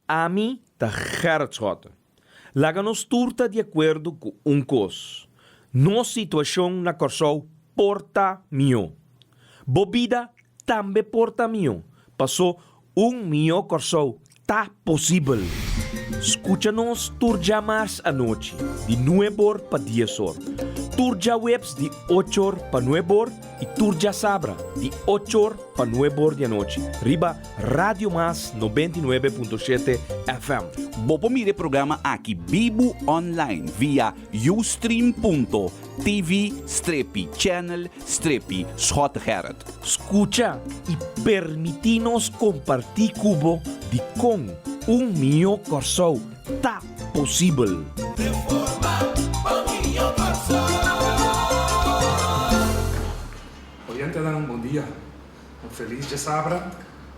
Ami ta Gerrit Schotte. Laga nos tur ta di akuerdo ku un kos, nos situashon na Kòrsou por ta mihó. Bo bida tambe por ta mihó, pasó un mihó Kòrsou ta posibel. Skucha nos tur djamars anochi di nueb'or pa dies'or, tur djaweps di och'or pa nueb'or i tur djasabra di och'or pa nueb'or di anochi riba Radio Mas 99.7 FM. Bo por mira e programa aki bibu online via ustream.tv strepi channel strepi Schottegerrit. Skucha i permití nos kompartí ku bo dikon un mihó Kòrsou ta posibel. Oyentenan bon dia. Un felis djasabra,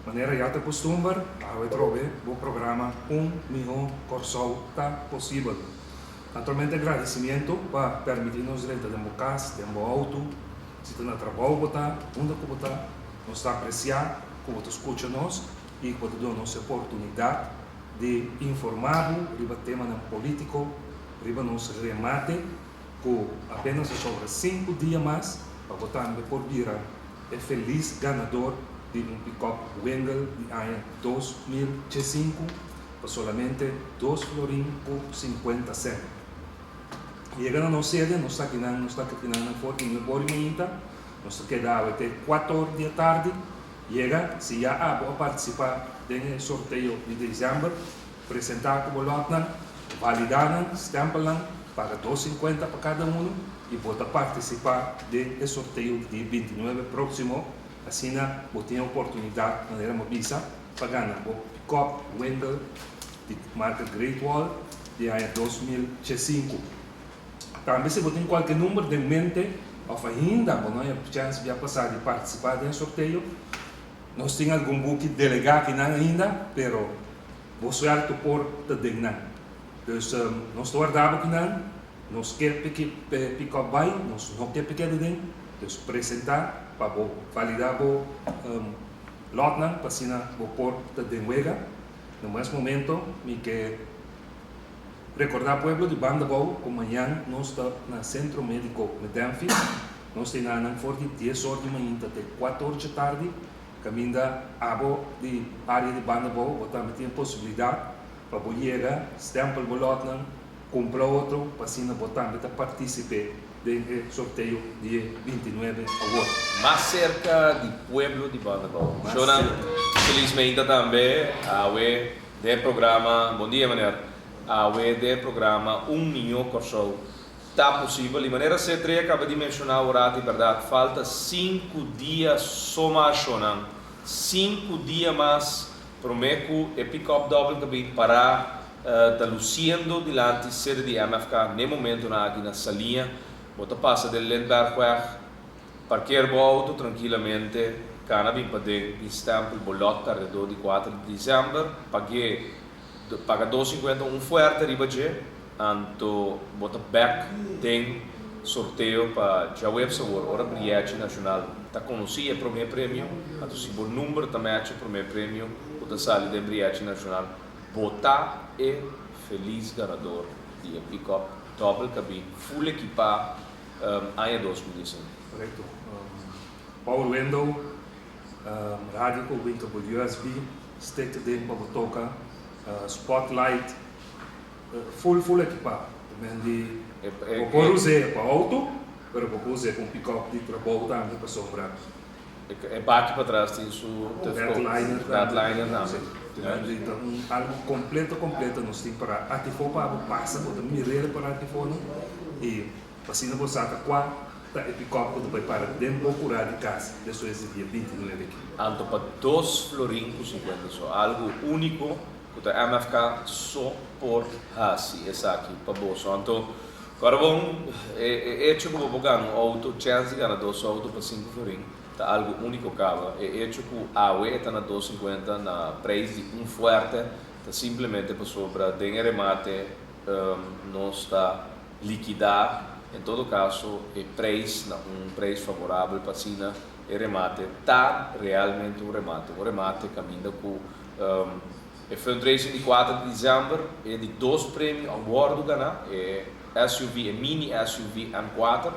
manera ya ta kustumber, awe trobe bo programa Un Mihó Kòrsou Ta Posibel. Naturalmente gradisimiento pa permití nos drenta den bo kas, den bo outo, si ta na trabou bo ta, unda ku bo ta, nos ta apresiá ku bo ta skucha nos i ku bo ta duna nos e oportunidat di informá bo riba temanan polítiko, riba nos remate ku apenas a sobra sinku dia mas pa bo tambe por bira e felis ganador di un pikòp Wingle di aña 2005 pa solamente dos florin ku sinkuenta sènt. Yega na nos sede, nos ta akinan, nos ta akinan na for di nuebe ora i mainta, nos ta keda awe te kuater or di e tardi. Yega, si ya abo a partisipá den e sorteo di desèmber, presentá ku bo lòtnan, validá nan, stèmpel nan, paga dos sinkuenta pa kada unu i bo ta partisipá den e sorteo di dia bintinuebe próksimo. Asina bo tin e oportunidat, manera mi a bisa, pa gana bo pikòp Wingle di marka Great Wall di aña 2005. Tambe si bo tin kualke number den mente òf ainda bo no a chèns bia pasá di partisipá den e sorteo, nos tin algun buki delegá akinan ainda, pero bo suèrtu por ta den nan. Dus nos ta warda bo kinan, nos ke p'e pikòp bai, nos no ke p'e keda den, dus presentá pa bo validá bo lòtnan pa asina bo por ta den wega. Na mes momento mi ke rekordá pueblo di Banda Bou ku mañan nos ta na Sentro Médiko Medenfi. Nos ta inanan for di dies or di mainta te kuater or dje tardi. Kaminda abo di área di Banda Bou bo tambe tin e posibilidat pa bo yega, stèmpel bo lòtnan, kumpra otro pa asina bo tambe ta partísipe den e sorteo di e 29 awor. Mas serka di pueblo di Banda Bou. Shownan felizmente tambe awe den e programa, bon dia meneer, awe den e programa Un Mihó Kòrsou Ta posibel. Di manera Cedré a kaba di menshoná ora di bèrdat falta sinku dia so mas shownan. Sinku dia mas promé ku e pikòp dòbel ta bin pará ta lusiendo dilanti sede di MFK n'e momentonan aki na Saliña. Bo ta pasa den Lindbergweg, parkeer bo outo trankilamente, kana bin paden, bin stèmpel bo lòt pèrdedó di kuater di desèmber, pag'é. Paga dos sinkuenta un fuerte riba dje, anto bo ta bek den sorteo pa djaweps awor ora Brièchi Nashonal ta konosí e promé premio, anto si bo number ta mèch e promé premio ku ta sali den Brièchi Nashonal, bo ta e felis ganador di e pikòp dòbel kabin ful ekipá aña 2005. Korekto. Power window, radio ku winkel bo usb. Stick den pa bo toka, spotlight, full full ekipa. Bo men di bo por us'e pa auto, pero bo por us'e pa un pick-up di trabou tambe pasobra. E baki patras tin su Bedliner tambe. Si, ta un algo completo completo nos tin para atifo pa bo pasa bo ta mir'e para atifo no y Asina bo sa ta kua ta e pikòp ku ta bai para den bo kurá di kas despues di dia 29 aki. Anto pa dos florin ku sinkuenta so, algu úniko ku ta MFK so por hasi esaki pa boso. Anto, kòrda bon, e echo ku bo por gana un outo, chèns di gana dos outo pa sinku florin, ta algu úniko kaba. E echo ku awe e ta na dos sinkuenta na preis di un fuerte ta simplemente pasobra den e remate nos ta Likidá, en todo kaso, e preis na un preis favorabel pa asina e remate ta realmente un remate, un remate kaminda ku. E fundraising di kuater di december, e di dos premio a wordo gana, e SUV, e mini SUV M kuater,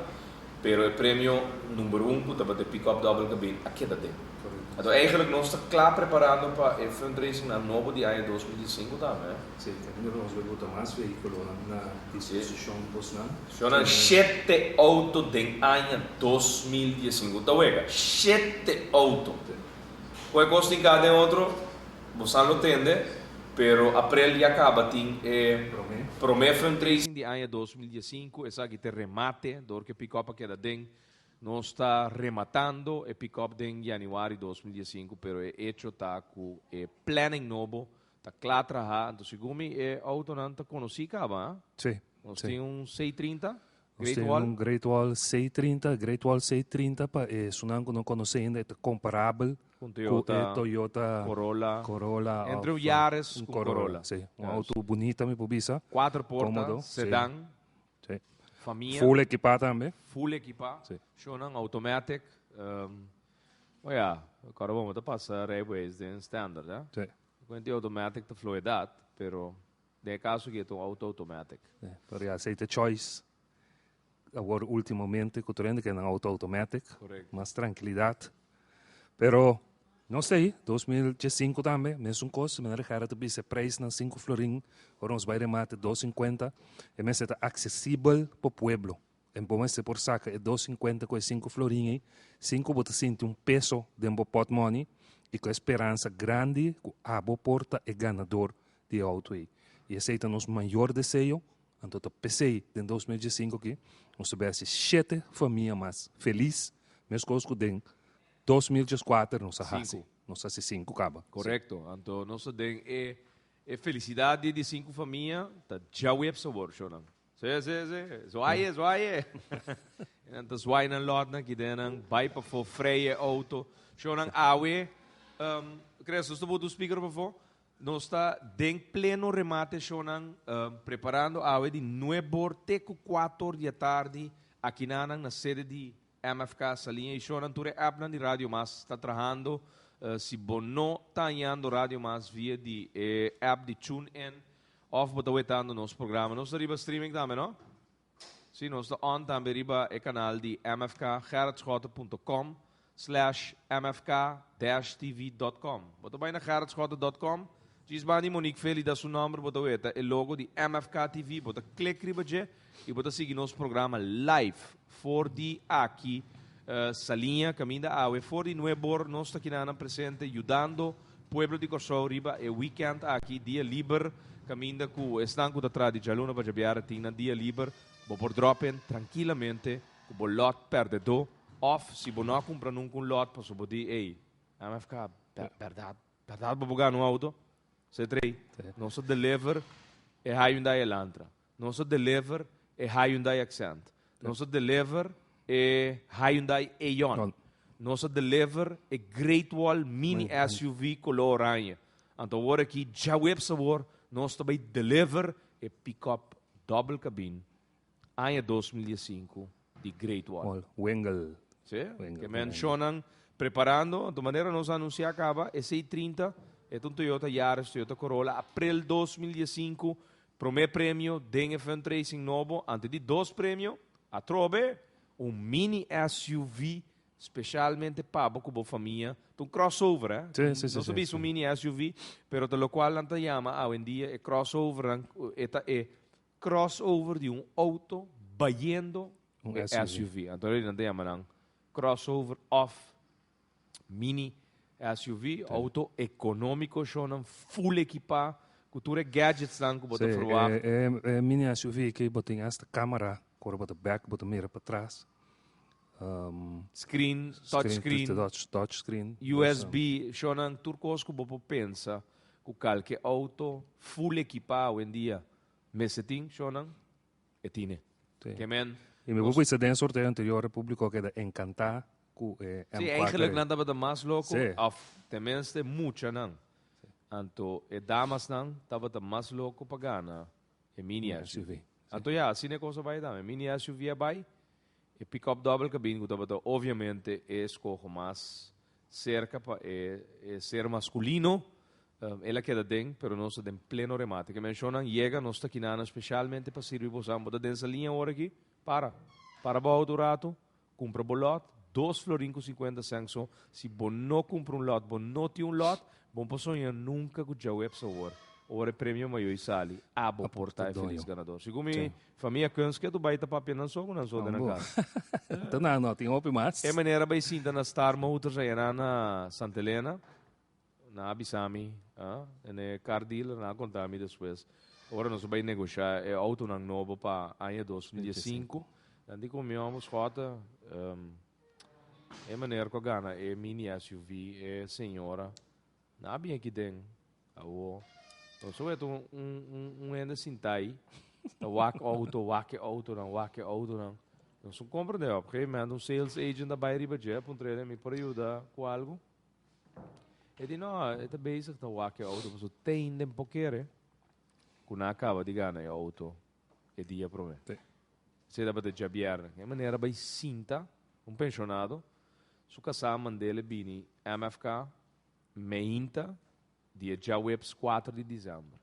pero e premio number 1 ku tabata e pick-up double cabin a keda den. Anto eigenlijk nos ta kla preparando pa e fundraising nan nobo di aña 2005 tambe, eh? Si, kaminda nos bai bota mas vehíkulonan na disposishon di bosnan. Shownan, shete outo den aña 2015. Ta wega, shete outo. Ku e kos tin ka den otro, bosan lo tende, pero aprel ya kaba tin e Promé. Promé fundraising di aña 2015, esaki ta remate, dor ku e pick-up a keda den. Nos ta rematando e pick-up den januari 2015, pero e hecho ta ku e planning nobo ta kla traha. Anto segun mi e outonan ta konosí kaba, ah? Si. Nos Si. Tin un C30, Nos Great tin Wall. Un Great Wall C30. Great Wall C30, pa esunnan ku no konosé ainda, e ta komparabel ku ku e Toyota Toyota Corolla. Corolla Entre un of, Yaris un ku Corolla. Si, un auto bunita, mi por bisa. Kuater porta, Kómodo, si. Sedan, famia. Full ekipá tambe. Full ekipá. Si. Shownan automatic. Oh ja, awor bon, ta pasa rijbewijs den standard, eh? Si. Kuenti automatic ta fluidad, pero den kaso ku ta un auto automatic. Si. Pero ja, esei ta choice. Awor últimamente, ku tur hende ke un auto automatic. Mas trankilidat. Pero, no sei, 2005 tambe, mesun kos, manera Gerard a bisa, prijs na 5 florin, ora nos bai remate 250, e mester ta aksesibel pa pueblo. En bo mester por saka e 250 ku e 5 florin ei, 5 bo ta sinti un peso den bo portmoney i ku e speransa grandi ku abo por ta e ganador di e auto ei. I esei ta nos mayor deseo, anto ta p'esei den 2015 aki nos ta bai hasi shete famia mas felis, meskos ku den 2014 nos a hasi. Sinku. Nos hasi sinku kaba. Korekto. Anto nos ta den e felisidat di sinku famia ta djaweps awor, shownan. Si. Zwaaien, zwaaien. En dan zwaai nan lot nan ki den nan bai pa fo vrije auto. Shownan, awe. Chris, nos ta bota un speaker pa fo? Nos ta den pleno remate, shownan, preparando awe di 9 or te ku 4 di atardi aki nan na sede di MFK Saliña i shownan, tur e app nan di Radio Mas ta trahando. Si bo no ta hañando Radio Mas via di app di TuneIn of bo ta wetando nos programa. Nos ta riba streaming tambe, no? Si, nos ta on tambe riba e kanal di MFK, gerardschotte.com/mfk-tv.com. Bo ta bai na gerardschotte.com, djis banda di Monique Feli su nòmber, bo ta weta e logo di MFK TV, bo ta klik riba dje i bo ta sigui nos programa live for di aki Saliña, kaminda awe for di 9 or nos ta akinan presente yudando pueblo di Kòrsou riba e weekend aki, dia liber, kaminda ku esnan ku ta traha di djaluna pa djabièrnè tin nan dia liber, bo por drop in trankilamente ku bo lot pèrdèdó òf si bo no a kumpra nunka un lot pasobra bo di, "Ei, MFK, bèrdat, bèrdat bo por gana un auto?" C3, nos a deliver e Hyundai Elantra. Nos a deliver e Hyundai Accent. Nos a deliver e Hyundai Eon. On. Nos a deliver e Great Wall Mini SUV koló oranje. Anto awor aki, djaweps awor, nos ta bai deliver e pick-up double cabin aña 2005 di Great Wall. Wall. Wingle. Si? Wingle. Ke men, shownan, preparando, di manera nos a anunsiá kaba, e C30, e un Toyota Yaris, Toyota Corolla, aprel 2005, promé premio, den fundraising nobo, anto di dos premio, atrobe, un mini SUV, spesialmente pa bo ku bo famia, un crossover, eh? Si. No sabi un mini SUV, pero ta lokual nan ta yama awendia e crossover, e ta e crossover di un auto bayendo un e SUV. SUV. Anto nan ta yama nan crossover of mini SUV, auto ekonómiko, shownan, full ekipá, ku tur e gadgets nan ku bo ta verwacht. E mini SUV ku bo tin hasta kámara, ku bo ta back, bo ta mira patras. Screen, touch screen, touch screen. USB, shownan, tur kos ku bo por pensa, ku kualke auto full ekipá awendia mester tin, shownan, e tin e. Ke men, I mi por bisa den sorteo anterior, e públiko a keda enkantá ku e Si, M4. Eigenlijk nan tabata mas loko, of tenminste mucha nan. Anto, e damas nan tabata mas loko pa gana e mini SUV. SUV. Anto ja, asina e kos a bai tambe. Mini SUV a bai, e pick-up double cabin, ku tabata obviamente e eskoho mas serka pa e ser maskulino. El a keda den, pero nos ta den pleno remate. Ke men shonnan yega, nos ta kinanan specialmente pa sirbi bosan. Bo ta den Saliña awor aki? Para. Para bo auto un rato, cumpra bo lot, dos florin cu cincuenta cent so. Si bo no cumpra un lot, bo no tin un lot, bo no por soña nunca cu djaweps awor, ora e premio mayor y sali, abo por ta e feliz ganador. Segun mi famia Kunst ke tu bay ta papia nan so cu nan so den nan cas. Ta nan no tin hopi mas. E manera bay sinta na Star Motors ayana na Santa Elena. Nan a bisa mi, ah, en e car dealer nan a conta mi despues, ora nos a bay negosha e autonan nobo pa aña 2015, nan di cu mi homber Schotte, e meneer cu a gana e mini SUV, e señora, nan a bin aki den, awo, nos a weta un, un, un hende sinta ayi, ta wak auto, wak e autonan, wak e autonan. Nos no comprende, op gegeven moment un sales agent a bay riba dje, a puntra el, mi por yuda cu algo? E di no, e ta bezig ta wak e auto pasobra tin den por kere ku nan a kaba di gana e auto e dia promé. Sí. Esei tabata djabièrnè. E manera bai sinta un penshonado, su kasá mand'el bini MFK meinta di e djaweps kuater di desèmber.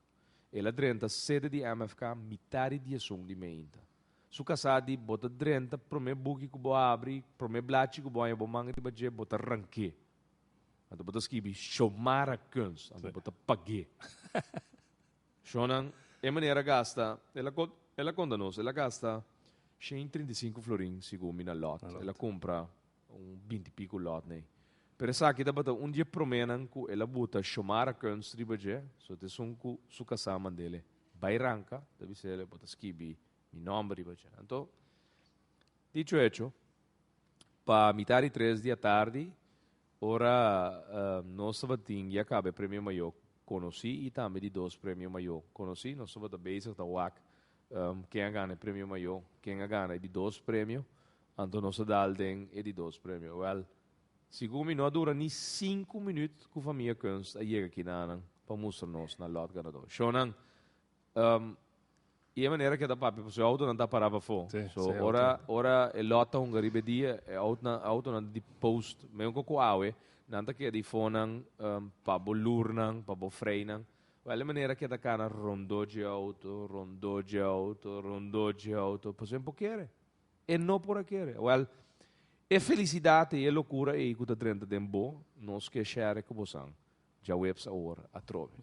El a drenta sede di MFK mitá di diesun di meinta. Su kasá di, Bo ta drenta promé buki ku bo abri, promé blachi ku bo haña bo man riba dje, bo ta rank'é. Anto bo ta skibi Shomara Kunst, anto bo ta pag'é. Shonnan, e manera a gasta, el a el a konta nos, el a gasta shen i 35 florin segun mi na lòt. El a kumpra un binti piku lòt nei. Pero esaki tabata un di e proménan ku el a buta Shomara Kunst riba dje, so ta esun ku su kasá mand'é. Bai ranka, ta bis'el, bo ta skibi mi nomber riba dje. Anto, dicho hecho, pa mitad di tres di atardi, ora nos tabatin ya caba e premio mayor conoci y tambe di dos premio mayor conoci, nos tabata bezig ta wak ken a gana e premio mayor, ken a gana e di dos premio, anto nos a dal den e di dos premio. Wel, segun mi no a dura ni sinku minuut cu famia Kunst a yega kinanan pa mustra nos na lot ganador. Shownan, Y e manera ke ta papia pasobra e autonan ta para pafó. So ora ora e lòt ta hunga riba e dia e autonan autonan di post meun ku awe nan ta keda ifonan pa bo lurnan pa bo freinan. Wèl e manera ke ta kana rondó dje auto rondó dje auto rondó dje auto pasobra e no por kere. E no por a kere. Wèl e felisidat ei e lokura ei ku ta drenta den bo nos ke share ku bosan. Djaweps awor atrobe.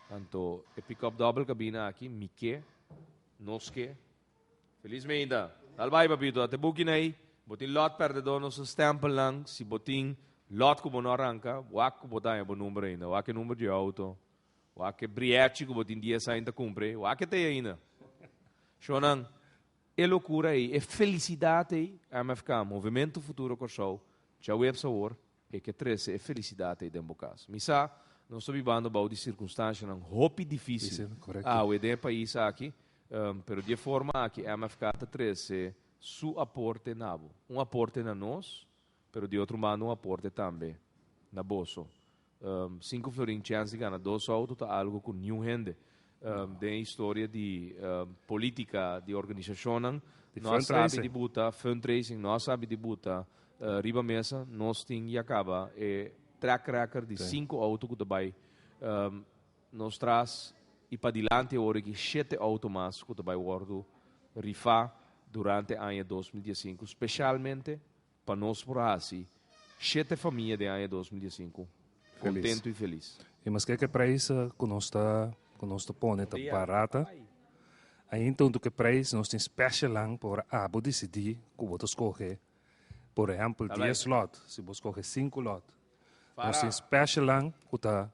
Anto e pick-up dobbel cabina aki, mi ke, nos ke. Feliz meinta. Dal bai papito, ate buki na ei. Bo tin lot perdedor nos a stempel nan. Si bo tin lot ku bo no a ranka, wak ku bo ta haña bo number ainda. Wak e number di e auto. Wak e briechi ku bo tin dies aña ta kumpra ei. Wak e ta ei ainda. Shownan, e lokura ei, e felisidat ei, MFK, Movimento Futuro Kòrsou, djaweps awor, E ke trese e felisidat ei den bo kas. Mi sa, nos ta bibando bou di sirkunstanshanan hopi difísil awe den e pais aki, pero di e forma aki MFK ta trese su aporte na bo. Un aporte na nos, pero di otro banda un aporte tambe na boso. Sinku florin chèns di gana dos outo ta algu ku niun hende den e historia di polítika di organisashonnan no a sabi di buta, fundraising, no a sabi di buta Riba mesa nos tin ya caba e track record di cinco auto cu ta bay nos tras y padilanti awor aki shete auto mas cu ta bay wordo rifa durante aña 2015 specialmente pa nos por haci shete famia den aña 2015 contento y feliz. Y maske cu e prijs cu nos ta cu nos ta pone ta barata, ainda hunto cu e prijs nos tin specialnan pa ora abo dicidi cu bo ta scoge. Por ehempel, 10 lot, si bo scoge 5 lot, nos tin specialnan cu ta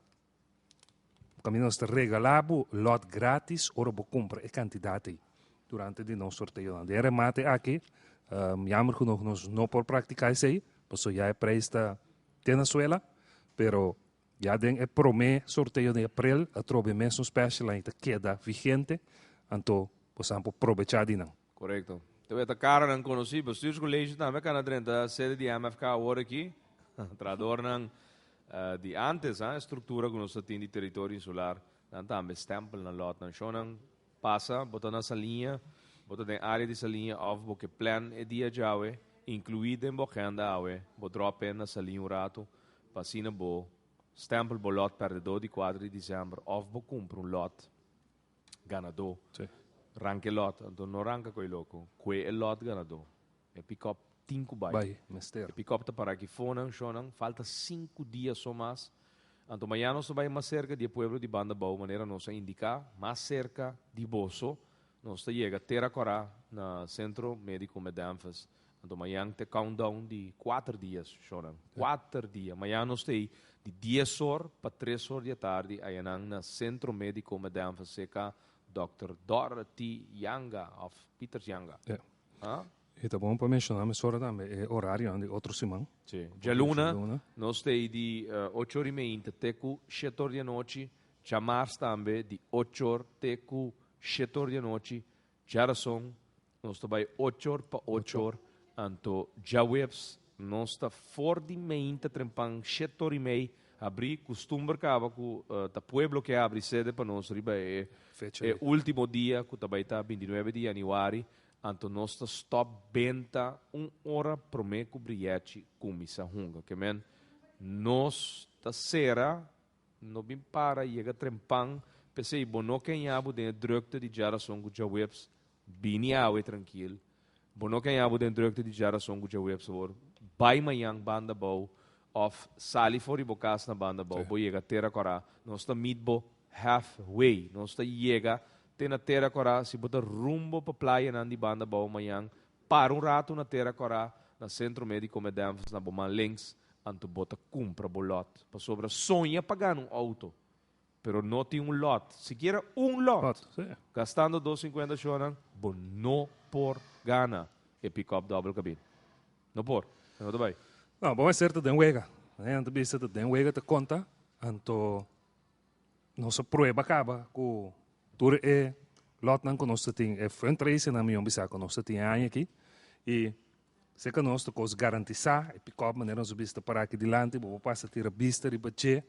caminda nos ta regala bo lot gratis ora bo cumpra e cantidad ey durante di nos sorteonan. Den e remate aki, jammer genoeg nos no por practica esey, pasobra ya e prijs ta te na suela, pero ya den e prome sorteo di april atrobe mesun specialnan ey ta keda vigente, anto bosan por probecha di nan. Korekto. Ta weta karanan konosí. Bestuurscollege tambe a kana drenta sede di MFK awor aki. Trahadornan di antes, e struktura ku nos ta tin di teritorio insular, nan tambe stempel nan lòtnan. Shownan pasa, bo ta na Saliña, bo ta den área di Saliña òf bo ke plan e dia djawe, inkluí den bo agenda awe, bo dròp in na Saliña un ratu pa asina bo. Stempel bo lòt pèrdedó di kuater di desèmber òf bo kumpra un lòt ganadó. Ranka e lòt, anto no ranka koe loko, kue e lòt ganadó. E pikòp tin ku bai. Bai, mester. E pikòp ta pará aki fonan, shonnan, falta sinku dia so mas. Anto mañana nos ta bai mas serka di e pueblo di Banda Bou, manera nos a indiká, mas serka di boso. Nos ta yega Tera Kòrá na Sentro Médiko Medanfes. Anto mañan ta e countdown di kuater dia, shonnan. Kuater dia. Mañan nos ta ei di dies or pa tres or di atardi ayanan na Sentro Médiko Medanfes serka Dòkter Dorothy Yanga òf Pieters Yanga. Ja. I ta bon pa menshoná mesora tambe e orarionan di otro siman. Sí. Djaluna nos ta ei di ocho or i meinta te ku shete or di anochi. Djamars tambe di ocho or te ku shete or di anochi. Djarason nos ta bai ocho or pa ocho or. Anto djaweps nos ta for di meinta trempan shete or i mei habrí. Kustumber kaba ku ta pueblo ke habri sede pa nos riba e e ultimo dia ku ta bai ta bintinuebe di yanüari. Anto nos ta stòp benta un ora promé ku Brièchi kuminsá hunga. Ke men nos ta sera No bin para yega trempan, p'esei bo no keña bo den e drukte di djarason ku djaweps, bini awe trankil. Bo no keña bo den drukte di djarason ku djaweps awor, bai mañan banda bou òf sali for di bo kas na banda bou, bo yega Tera Kòrá, nos ta meet bo half way, nos ta yega te na Tera Kòrá, si bo ta rumbo pa playanan di banda bou mañan, para un ratu na Tera Kòrá, na Sentro Médiko Medanfes na bo man links, Anto bo ta kumpra bo lòt, pasobra soña pa gana un outo, pero no tin un lòt, sikiera un lòt, gastando dos sinkuenta shornan, bo no por gana e pikòp dòbel kabin. No por, e no ta bai. No, bo mester ta den wega. Nan ta bisa ta den wega ta konta, anto nos a prueba kaba ku tur e lòtnan ku nos ta tin, e fundraisingnan mi yon bisa ku nos ta tin e aña aki, i Serka nos ta kos garantisá, e pikòp manera nos a bisa ta pará aki dilanti, bo por pasa tira bista riba dje,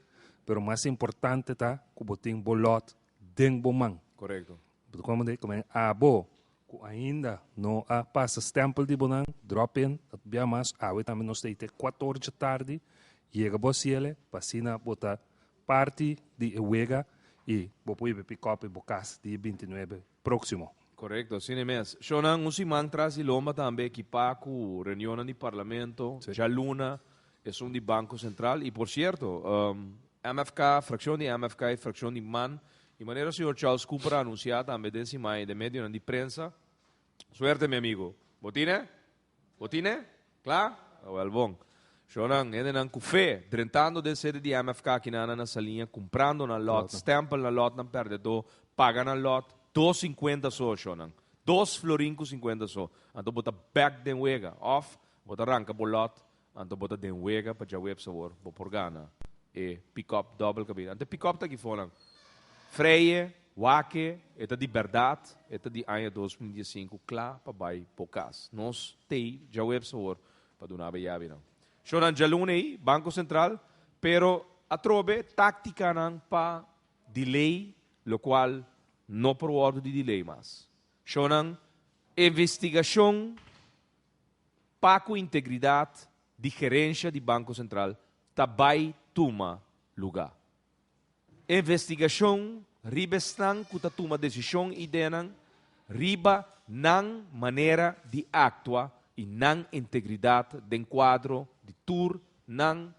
pero mas importante ta ku bo tin bo lòt den bo man. Korekto. Bo ta komprendé? Ku men abo ku ainda no a pasa stèmpel di bo nan, dròp in, ta bia mas, awe tambe nos ta ei te kuator dje tardi, yega bo hasiel pa asina bo ta parti di e wega i bo por hiba e pikòp i bo kas dia bintinuebe próksimo. Korekto, asina e mes. Shownan un siman tras di lomba tambe ekipá ku reunionnan di Parlamento, djaluna esun di Banko Sentral i por sierto, MFK, frakshon di MFK i frakshon di man, i manera señor Charles Cooper a anunsiá tambe den siman ei den medionan di prensa, Suerte mi amigo. Bo tine? Bo tine? Kla? Awel bon. Shownan, hendenan ku fe, drentando den sede di MFK akinan na Saliña, kumprando nan lòt, stèmpel nan lòt nan pèrdedó, paga nan lòt, dos sinkuenta so, shownan. Dos florin ku sinkuenta so. Anto bo ta bèk den wega. Òf, bo ta ranka bo lòt, anto bo ta den wega pa djaweps awor bo por gana e pikòp dòbel kabina. Anto e pikòp ta aki fonan. Freie, wak-e, e ta di bèrdat, e ta di aña 2015 kla pa bai bo kas. Nos t'ei djaweps awor pa duna bo e yabinan. Shownan djaluna ei, Banko Sentral, pero atrobe táktikanan pa delay lokual no por wòrdu di delay mas. Shownan investigashon pa ku integridat di gerensha di Banko Sentral ta bai tuma lugá. Investigashon riba esnan ku ta tuma desishon i ideanan riba nan manera di aktua i nan integridat den kuadro di tur nan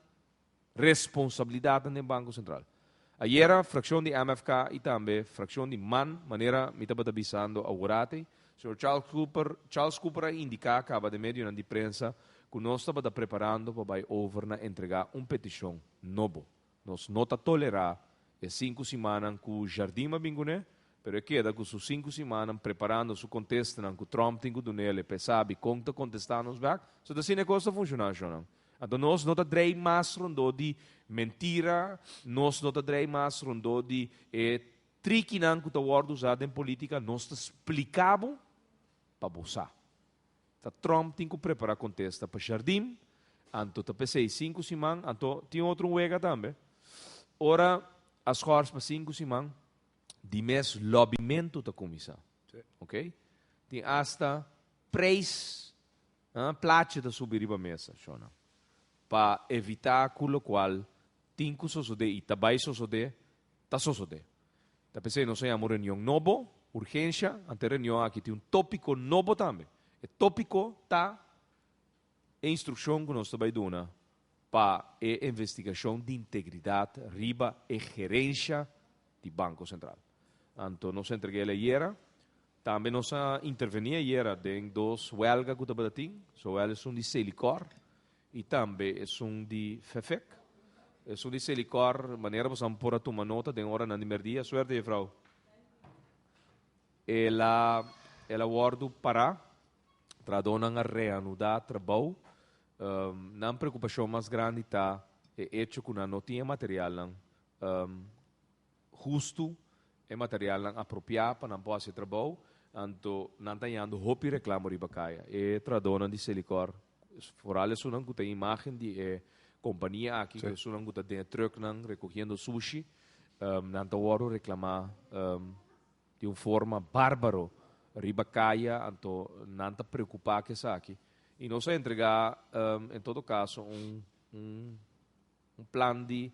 responsabilidatnan den Banko Sentral. Ayera frakshon di MFK i tambe frakshon di man, manera mi tabata bisando aworati, señor Charles Cooper, Charles Cooper a indiká kaba den medionan di prensa ku nos tabata preparando pa bai over na entregá un petishon nobo. Nos no ta tolerá e sinku simannan ku Jardim a bin kuné, pero e keda ku su sinku simannan preparando su kontestanan ku Trump tin ku dun'el pa e sabi kon ta kontestá nos bèk. So ta asina e kos ta funshoná, shonnan. Anto nos no ta drei mas rondó di mentira, nos no ta drei mas rondó di e trikinan ku ta wòrdu usá den polítika, nos ta splika bo pa bo sa. Ta Trump tin ku prepara kontesta pa Jardim, anto ta p'esei sinku siman, anto tin otro un wega tambe. Ora a schors pa sinku siman, di mes lobbymentu ta kuminsá. Ok? Tin asta preis, plachi ta subi riba mesa, shona, pa evitá ku lokual. tin ku sosodé i ta bai sosodé, ta sosodé. Ta p'esei nos a yama un reunion nobo, urgensha, anto e reunion aki tin un tópiko nobo tambe. E tópiko ta e instrukshon ku nos ta bai duna pa e investigashon di integridat riba e gerensha di Banko Sentral. Anto nos a entreg'é el ayera. Tambe nos a intervení ayera den dos wèlga ku tabata tin, zowel esun di Selikor i tambe esun di Fefec. Esun di Selikor, manera boso por a tuma nota den oranan di merdia, suerte jefrou, el a el a wòrdu pará, trahadónan a reanudá trabou. Nan preokupashon mas grandi ta e echo ku nan no tin e materialnan hustu, e materialnan apropiá pa nan por hasi e trabou, anto nan ta hañando hopi reklamo riba kaya. E trahadónan di Selikor, foral esunnan ku ta e imágen di e kompania aki, ku esunnan ku ta den e trùknan rekohiendo sushi, nan ta wòrdu reklamá di un forma bárbaro riba kaya, anto nan ta preokupá ku esaki. I nos a entregá en todo kaso un un Un plan di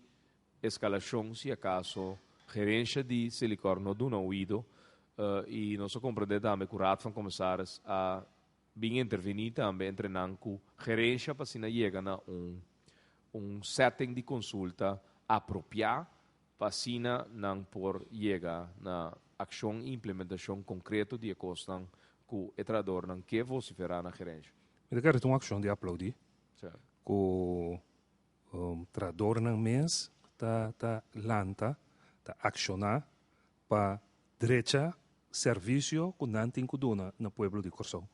escalacion si acaso gerencia di Selikor no duna oido y nos a comprende tambe cu Raad van Commissaris a bin interveni tambe entre nan cu gerencia pa asina yega na un un setting di consulta apropia pa asina nan por yega na accion y implementacion concreto di e cosnan cu e trahadornan ke vocifera na gerencia. Mi ta kere ta un accion di aplaudi cu Trahadornan mes ta ta lanta, ta akshoná pa drecha servisio ku nan tin ku duna na pueblo di Kòrsou.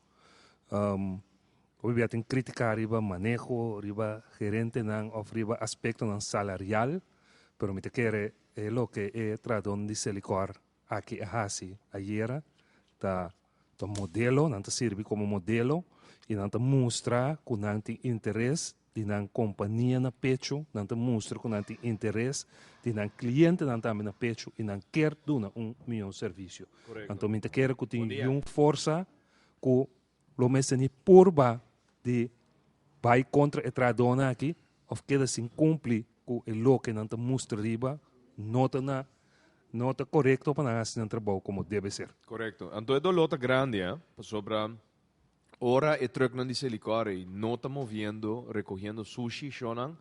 Hopi bia tin krítika riba maneho, riba gerentenan òf riba aspektonan salarial, pero mi ta kere e loke e trahadónan di Selikor aki a hasi ayera ta ta modelo, nan ta sirbi komo modelo i nan ta mustra ku nan tin interes di nan kompania na pechu, nan ta mustra ku nan tin interes di nan klientenan tambe na pechu i nan kier duna un mihó servisio. Anto mi ta kere ku tin yun forsa ku lo mester ni purba di bai kontra e trahadónan aki òf keda sin kumpli ku e loke nan ta mustra riba no ta na no ta korekto pa nan hasi nan trabou komo debe ser. Korekto. Anto e doló ta grandi, eh, pasobra ora e trùknan di Selikor ei no ta moviendo, rekohiendo sushi, shonnan,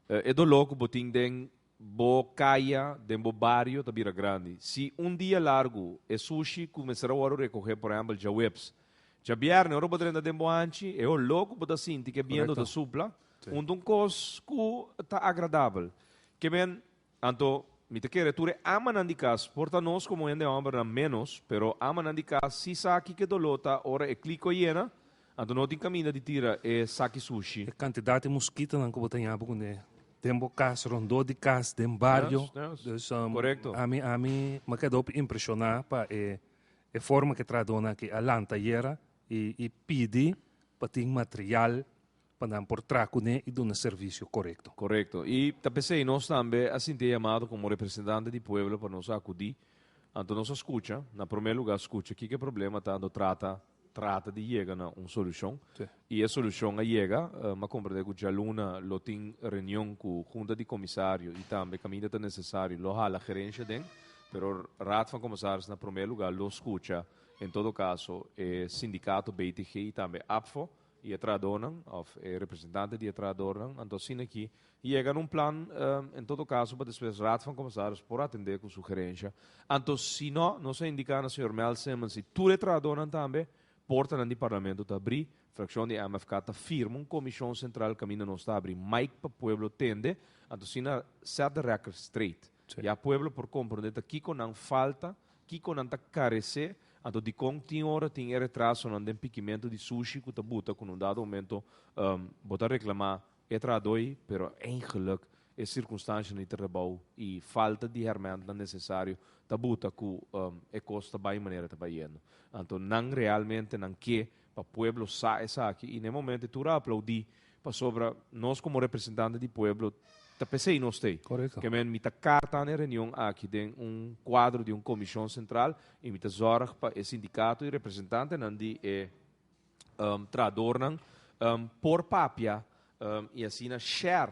e doló ku bo tin den Bo kaya den bo bario ta bira grandi. Si un dia largu e sushi ku mester a wòrdu rekohé, por ehèmpel djaweps, djabièrnè ora bo drenta den bo hanchi, e holó ku bo ta sinti ku e bientu ta supla, un ta un kos ku ta agradabel. Ke men, anto, mi ta kere tur e amanan di kas, por ta nos komo hende hòmbernan ménos, pero amanan di kas si sa kiko e doló ta ora e kliko yena, Anto no tin kaminda di tira e saki sushi. E kantidat di muskitonan ku bo ta yaba kuné den bo kas, rondó di kas, den bario. Dus ami ami mi a keda hopi impreshoná pa e e forma ku e trahadónan aki a lanta ayera i i pidi pa tin material pa nan por traha kuné i duna servisio korekto. Korekto. I ta p'esei nos tambe a sinti e yamado komo representante di pueblo pa nos akudí. Anto nos a skucha, na promé lugá skucha kiko e problema ta, anto trata trata di yega na un solushon. I e solushon a yega. Mi a komprendé ku djaluna lo tin reunion ku Hunta di Komisario i tambe kaminda ta nesesario lo hala gerensha den, pero Raad van Commissaris na promé lugá lo skucha en todo kaso e sindikato BTG i tambe APFO i e trahadónan òf e representante di e trahadornan. Anto asina aki Yega na un plan, en todo caso pa despues Raad van Commissaris por atende cu sugerencia. Anto si no, nos a indica na señor Mel Simmons y tur e trahadornan tambe, portanan di Parlamento ta abri, fraccion di MFK ta firma un comision central caminda nos ta abri mic pa pueblo tende, anto asina set the record straight. Ya pueblo por comprende ta kico nan falta, kico nan ta carece, anto dicon tin ora tin e retrasonan den pikimento di sushi cu ta buta cu na un dado momento bo ta reclama E trahadó ei, pero eigenlijk e sirkunstanshanan di trabou i falta di hèrmèntnan nesesario ta buta ku e kos ta bai manera ta bayendo. Anto nan realmente nan ke pa pueblo sa esaki i na e momento e tur a aplaudí pasobra nos komo representante di pueblo ta p'esei nos t'ei. Ke men mi ta karta na e reunion aki den un kuadro di un komishon sentral i mi ta zòrg pa e sindikato i representantenan di e trahadornan por papia i asina share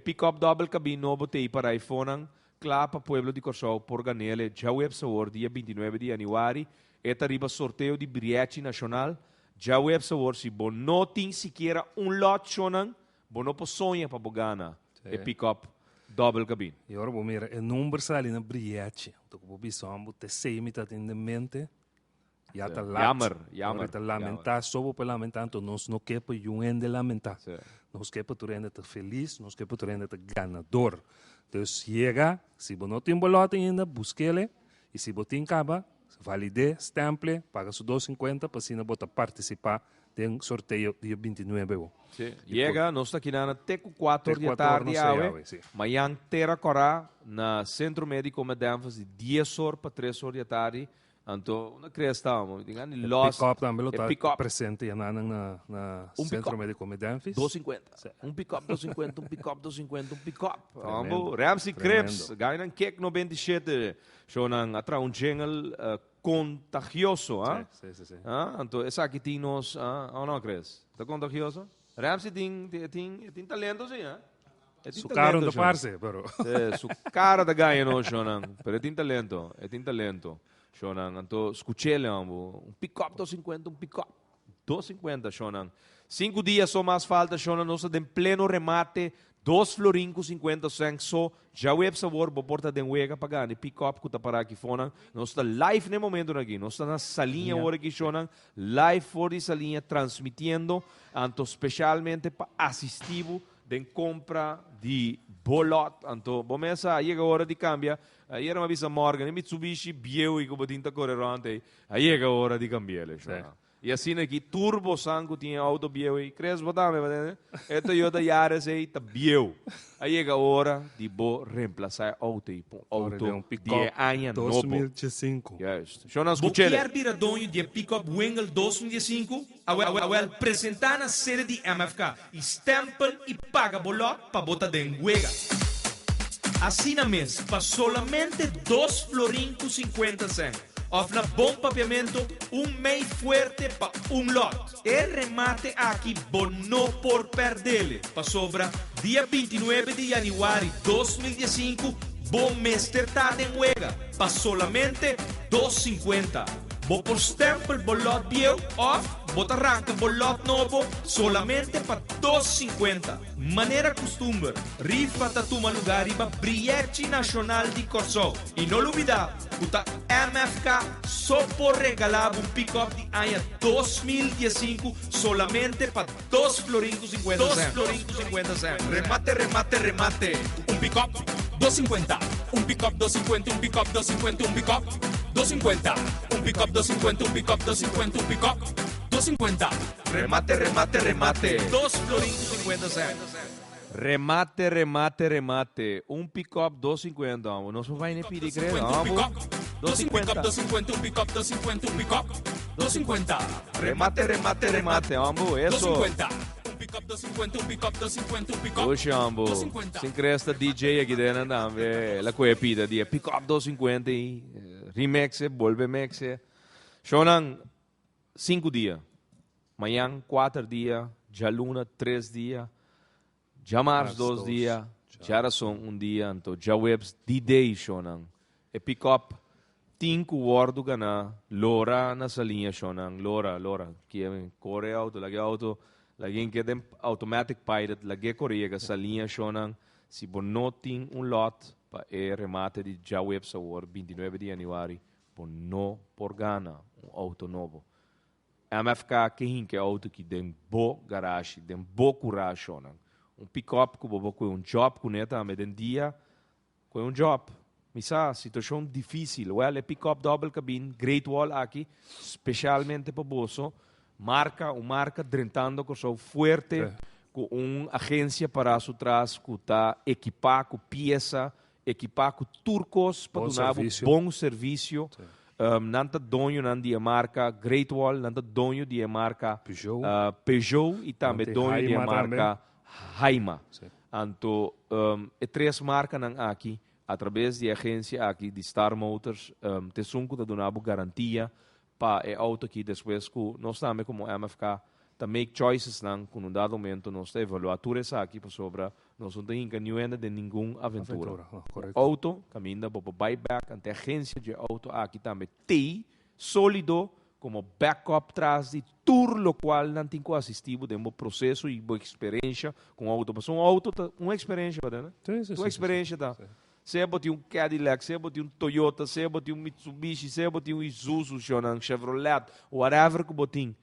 pick-up dòbel kabin nobo t'ei para iPhonenan kla pa pueblo di Kòrsou por gan'ele djaweps awor dia 29 di yanüari. E ta riba sorteo di Brièchi Nashonal. Djaweps awor si bo no tin sikiera un lòt shonnan, bo no por soña pa bo gana e pick-up dòbel kabin. I ora bo mira e number sali na Brièchi, anto ku bo bisa hòmber bo ta esei mi ta tin den mente. Ya ta lat. Jammer, jammer. Ora ta lamentá, so bo por lamentá, anto nos no ke pa yun hende lamentá. Sí. Nos ke pa tur hende ta felis, nos ke pa tur hende ta ganador. Dus yega, si bo no tin bo lòt ainda, busk'ele, i si bo tin kaba, valid'é, stèmpl'e, paga su 2,50 pa asina bo ta partisipá den sorteo dia 29 bo. Sí. Yega, nos ta kinan te ku 4 Te di 4 or tardi nos ta awe. awe, sí. Mañan Tera Kòrá na Sentro Médiko Medenfas di 10 or pa 3 or di atardi. Anto unda crea staba? Mi tin gana di E los. pick-up tambe lo E ta pick-up. presente ya nanan na na Un Centro pick-up. Medico Medenfis. 250. Sí. Un pick-up 250, un pick-up 250, un pick-up. Tremendo. Ambo, Ramsey Tremendo. Cripps, gainan kick 97. Shownan a traha un jingle. contagioso, ah? Si, si, si. Ah, anto esaki tin nos, ah, oh no crees? Ta contagioso? Ramsey tin, tin, tin talento si, ah? E tin Su cara talento, no shon. parce, pero. Sí, su cara ta gaña nos, shonnan. Pero e tin talento, e tin talento, shonnan. Anto, scuchele, hombo. Un pick-up 250, un pick-up 250, shonnan. 5 dia so mas falta, shonnan. Nos ta den pleno remate. 2 florin cu 50 cent so. Djaweps awor, bo por ta den wega pa gana. Pick-up cu ta para aki fonan. Nos ta live na e momento aki. Nos ta na Saliña awor aki, shonnan. Live for di Saliña, transmitiendo. Anto, specialmente pa asisti bo den compra di bo lot. Anto, bo mes a yega ora di cambia. Ayera m'a bisa Morgan, e Mitsubishi bieu cu bo tin ta core rond ey. A yega ora di cambi'e, shonnan. Y asina aki, turbo sanku tin auto bieu ey. Cres bo tambe, ba E Toyota Yaris ey ta bieu. A yega ora di bo reemplasa e auto ey pa un auto Un di pick-up aña nobo. 2005. Juist. Shonnan, Bo scuchele. kier bira doño di pick-up Wingle 2005? Awel, presenta na sede di MFK y stempel y paga bo lot pa bo ta den wega. Asina mes, pa solamente 2 florin cu 50 cent. Of na bon papiamento, un mei fuerte pa un lot. E remate aki bo no por perde. Pasobra, dia 29 di januari 2015, bo mester ta den wega. Pa solamente 2,50. Bo por stempel bo lot bieu of bo ta ranca bo lot nobo solamente pa 2,50. Manera custumber, rifa ta tuma luga riba Briechi Nacional di Corsou. Y no lubida, cu ta MFK so por regala un pick-up di aña 2015 solamente pa 2 florin cu 50 2 cent. florin cu 50 cent. Remate, remate, remate. Un pick-up, 250. Un pick-up, 250, un pick-up, 250, un pick-up, 250. Un pick-up, 250, un pick-up, 250, un pick-up, 250. Remate, remate, remate. 2 florin cu 50 cent. Remate, remate, remate. Un pick-up 250. Vamos. Nos no bay ni pidi, creo. 250, un Vamos. pick-up, 250, 250. 250, un pick-up, 250, un pick-up, 250. Remate, remate, remate. Remate, vamos. Eso. 250. Un pick-up, 250, un pick-up, 250, un pick-up. Oxe, ambo. 250. Sin cresta DJ aki den tambe. La coe pida di pick-up 250 y remix, bolbe mix. Shonnan, 5 dia. Mañan 4 dia, djaluna 3 dia, djamars Mars 2 2, dia, djarason un dia, anto djaweps D-Day, shonnan. E pick-up tin cu wordo gana, lora na Saliña, shonnan, lora, lora. Cu core auto, laga auto, laga keda automatic pilot, laga core Saliña, shonnan. Si bo no tin un lot pa e remate di djaweps awor, 29 di januari, bo no por gana un auto nobo. MFK ke hinka auto aki den bo garage, den bo cura, shonnan. Un pick-up cu bo cu un job cu ne tambe den dia, cu un job. Mi sa, situacion dificil. Well, e pick-up double cabin, Great Wall aki, specialmente pa boso, marca, un marca drentando cu fuerte, cu un agencia para su tras, cu ta equipa cu pieza, equipa cu tur cos pa Bon duna servicio. Bon servicio. Nan ta doño nan di marca Great Wall, nan ta doño di marca Peugeot. Peugeot y tambe Nan tin doño di Haima marca Haima. Anto, e tres marcanan aki, a traves di agencia aki di Star Motors, t'esun cu ta duna garantia pa e auto aki despues cu nos tambe como MFK ta make choices nan cu un dado momento nos ta evalua tur esaki pasobra nos no tin ningun di ningun aventura. Aventura, oh, correcto. Auto, caminda bo buy back, anto agencia di auto aki tambe t'ey solido como backup tras di tur locual nan tin cu asisti den e proceso y bo experiencia cu auto. Mas un auto ta un experiencia, ne? Si, Un experiencia ta. Sea bo tin un Cadillac, sea bo tin un Toyota, sea bo tin un Mitsubishi, sea bo tin un Isuzu, un Chevrolet, whatever cu bo tin.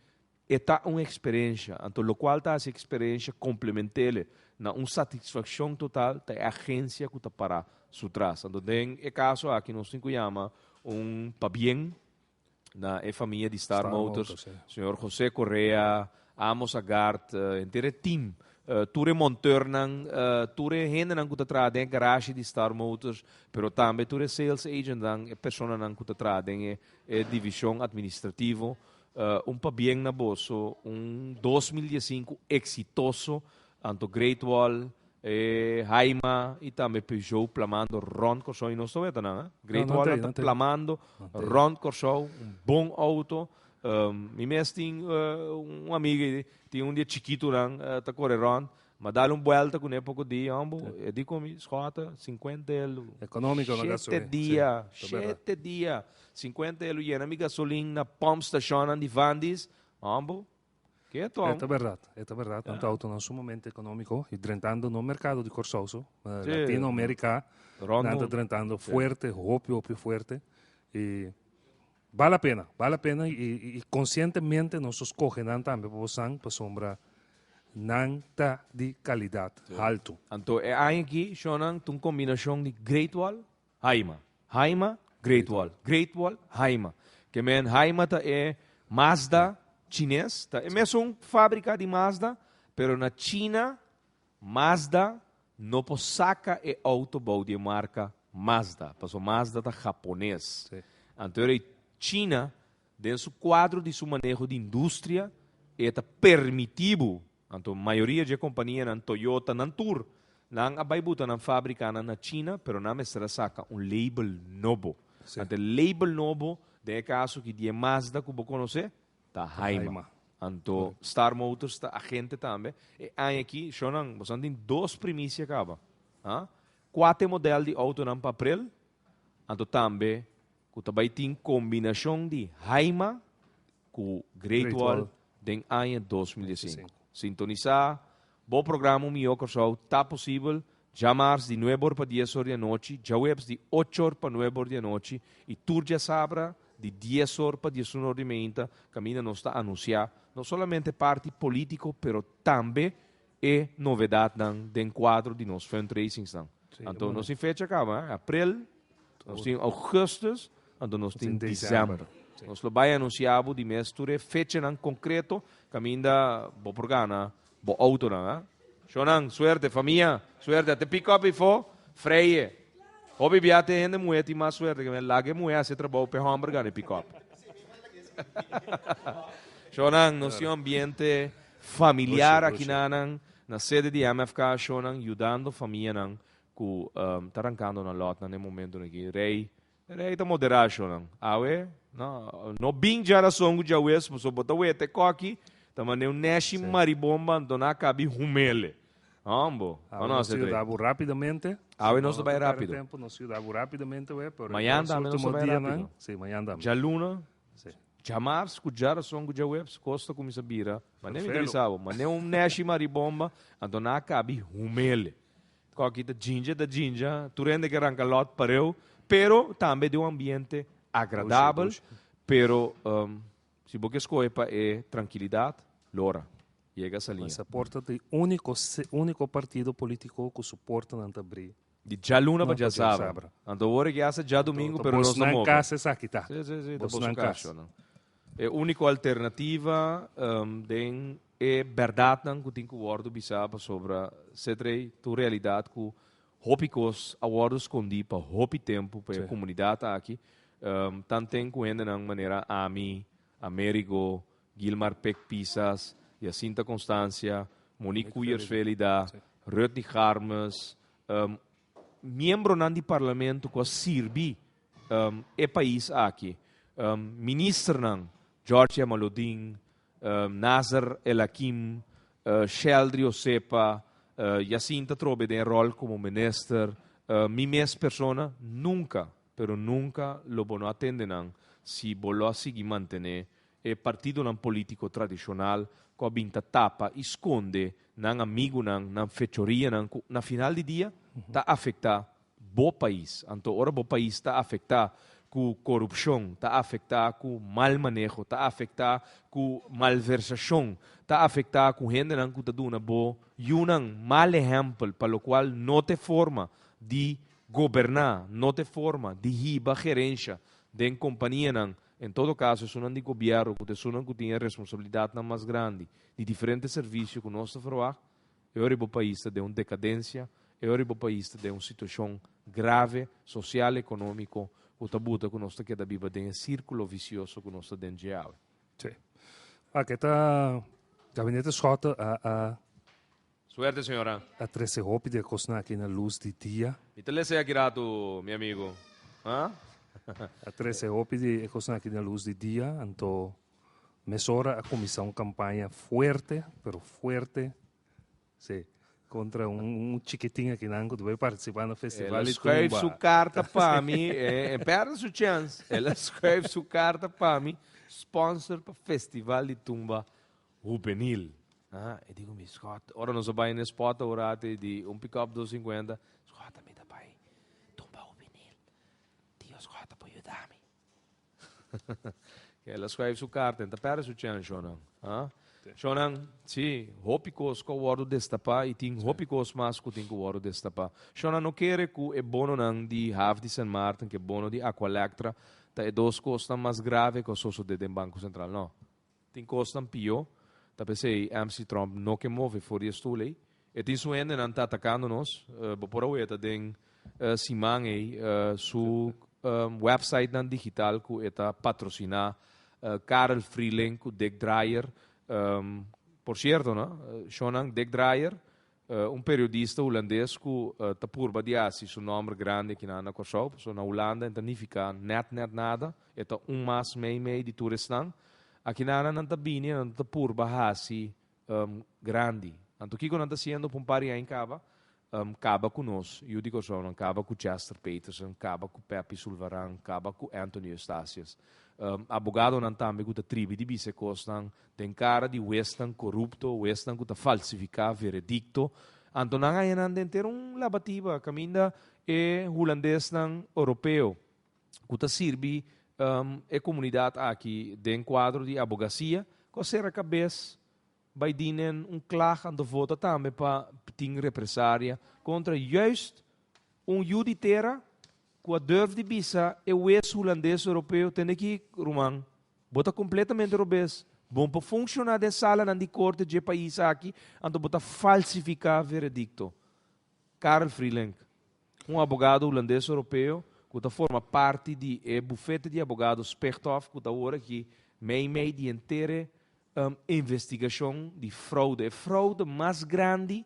E ta un experiencia. Anto, locual ta e experiencia complement'e na un satisfaccion total ta e agencia cu ta para su tras. Anto, den e caso aki nos tin cu yama un pabien na e famia di Star, Star Motors, Motors, Señor José Correa, Amos Agart, henter team, tur monteurnan, tur hendenan cu ta traha den garage di Star Motors, pero tambe tur sales agent nan, e personanan cu ta traha den e division administrativo, un pabien na boso, un 2015 exitoso, anto Great Wall, E Haima i tambe Peugeot plamando rond Kòrsou i nos ta weta nan, eh? Great No, Wall nan nan ta ta, nan ta. plamando rond Kòrsou, un bon outo. Mi mes tin un amiga i tin un di e chikitunan ta kore rond, m'a dal un buelta kuné poko dia, hombo, e di ku mi, Schota, sinkuenta elu. Ekonómiko nan Shete gasolin, si, dia, ta bèrdat. shete dia, sinkuenta elu yena mi gasolin na pòmpstashonnan di Vandis, hombo, Keto. E ta berdad, e ta berdad. Nan ta autonan sumamente economico y drentando no mercado di Corsou so, ma Latinoamerica Rond nan ta mundo. drentando fuerte, hopi hopi fuerte. Y bal la pena, bal la pena y, y, y conscientemente nos ta scoge nan tambe pa bosan pasobra nan ta di calidad halto. Anto e aña aki, shownan, ta un combinacion di Great Wall, Haima. Haima, Great Wall. Great Wall, Haima. Ke men Haima ta e Mazda chines, ta e mesun fabrika di Mazda, pero na China Mazda no por saka e outo bou di e marka Mazda, pasobra Mazda ta japones. Anto e China den su kuadro di su maneho di industria e ta permiti bo. Anto mayoria dje kompanianan, Toyota, nan tur, nan a bai buta nan fabrikanan na China, pero nan mester a saka un label nobo. Anto e label nobo, den e kaso ki di e Mazda ku bo konosé, ta Haima. Anto Star Motors ta agente tambe. E aña aki, shownan, boso nan tin dos primisia kaba. Ha? Kuater modèl di outonan pa aprel, anto tambe ku ta bai tin kombinashon di Haima ku Great Wall den aña 2005. Sintonisá bo programa Un Mihó Kòrsou ta posibel djamars di nuebe or pa dies or di anochi, djaweps di ocho or pa nuebe or di anochi i tur djasabra di dies or pa diesun or di meinta kaminda nos ta anunsiá no solamente parti polítiko pero tambe e novedadnan den kuadro di nos fundraisingsnan. Anto nos tin fecha kaba, aprel, nos tin augustus, anto nos tin december. Nos lo bai anuncia bo di mes tur e fechanan concreto caminda bo por gana bo autonan. Ha? Shownan, suerte, famia, suerte. Ate pick up ifo, freie. Hopi bia te hende muhe tin mas suerte que men. Laga e muhe haci e trabou p'e homber gana e pick up. Shownan, nos tin un ambiente familiar Dushi, aki dushi. nanan na sede di MFK shownan yudando famianan ku ta rankando nan lòtnan den momentunan aki. Rei, Rei ta moderá shownan. Awe, no, no bin djarason ku djawes pasobra bo ta weta e kòki ta manera un nèshi maribomba anto nan a kabi humele. Hombo, Awe no nos se yuda bo rápidamente. Awe nos ta bai No perde rápido. tempo, nos yuda bo rápidamente we, pero Mañan e tambe nos ta último bai dianan, rápido. Sí, mañan tambe. Djaluna, Sí. Djamars ku djarason ku djaweps kos ta kuminsá bira. Manera mi ta Fervelo. bisa bo, manera un nèshi maribomba, anto nan a kabi humele. Koki ta djinja, ta djinja, tur hende ke ranka lòt pareu, pero tambe den un ambiente agradabel, Dushi, dushi. pero si bo ke skohe pa e trankilidat, lora, yega Saliña. Mas por ta di úniko, úniko partido polítiko ku su portanan ta brí. Di djaluna pa No, pa djasabra. djasabra. Anto ora ki hasta djadumingu, Ta pero nos ta bosnan move. kas esaki ta. Sí, sí, sí, ta Bosnan boso kas, kas. shornan. E úniko alternativa den e bèrdatnan ku tin ku wòrdu bisá pasobra setrei tur realidat ku hopi kos a wòrdu skondí pa hopi tempu pa e komunidat aki, tanten ku hendenan manera ami, Amerigo, Gilmar Pek Pisas, Jacinta Constancia, Monique Koeyers Velida, Rudney Garmes, miembronan di parlamento ku a sirbi e pais aki, ministernan George Jamaludin, Nasr El Hakim, Sheldry Osepa, Jacinta trobe den e ròl komo minister, mi mes persona nunka, pero nunka lo bo no a tende nan si bo lo a sigui mantené E partidonan polítiko tradishonal ku a bin ta tapa i skonde nan amigunan, nan fechorianan ku na final di dia ta afektá bo pais. Anto ora bo pais ta afektá ku korupshon, ta afektá ku mal maneho, ta afektá ku malversashon, ta afektá ku hendenan ku ta duna bo yunan mal ehèmpel pa lokual no ta e forma di goberná, no ta e forma di hiba gerensha den kompanianan. En todo kaso esunnan di gobièrnu ku ta esunnan ku tin e responsabilidatnan mas grandi di diferente servisio ku nos ta ferwagt, e ora bo pais ta den un dekadensia, e ora bo pais ta den un situashon grave, sosial, ekonómiko, ku ta buta ku nos ta keda biba den e sírkulo visioso ku nos ta den dje awe. Sí. Aki ta Gabinete Schotte a a. Suerte señora. A trese hopi di e kosnan aki na lus di dia. Mi ta lesa e aki ratu, mi amigo. Ha? A trese hopi di e kosnan aki na lus di dia, anto mesora a kuminsá un kampaña fuerte, pero fuerte, sí, kontra un chikitin akinan ku ta bai partisipá na festival El a di schuif tumba. su karta pa mi, e perde su chèns. El a schuif su karta pa mi, sponsor pa festival di tumba Hubenil. Ah, e di ku mi, Scott, ora nos a bai n'e spot ora ate di un pick-up 250, Scott, mi ta bai tumba hubenil. Tio Scott por yuda mi. El a schuif su karta, en ta perde su chèns, shownan. Ah, shownan, si, hopi kos ku a wòrdu destapá i tin hopi kos mas ku tin ku wòrdu destapá. Shownan no kere ku e bononan di Haf di Sint Maarten ku e bono di Aqualectra ta e dos kosnan mas grave ku a sosodé den Banko Sentral, no. Tin kosnan pió, ta p'esei MC Tromp no ke move for di e stul ei. E tin su hendenan ta atakando nos, bo por a weta den siman ei su websitenan digital ku e ta patrosiná Karel Frieling ku Dick Drayer. Por sierto no, shownan Dick Drayer Un periodista hulandes ku ta purba di hasi su nòmber grandi akinan na Kòrsou, pasobra na Hulanda e ta nifiká nèt nèt nada, e ta un mas mei mei di tur esnan. Akinan nan ta bini nan ta purba hasi grandi. Anto kiko nan ta hasiendo pa un par di aña kaba? Kaba ku nos yu di Kòrsou, nan kaba ku Chester Peterson, kaba ku Peppy Sulvaran, kaba ku Anthony Eustatius. Abogadonan tambe ku ta tribi di bisa e kosnan Den kara di huesnan korupto, huesnan ku ta falsifiká veredikto. Anto nan haña nan den ter un labatiba kaminda e hulandesnan oropeo ku ta sirbi e komunidat aki den kuadro di abogasia ku a sera kabes bai dinen un klag anto vota tambe pa tin represaria kontra juist un yu di tera ku a durf di bisa e hues hulandes oropeo tende ki ruman Bo ta completamente robes. Bon por funciona den salanan di corte dje pais aki, anto bo ta falsifica veredicto. Karel Vrielink, un abogado hulandes europeo cu ta forma parti di e bufete di abogado Spechthof cu ta awor aki mei mei di henter e investigacion di fraude, e fraude mas grandi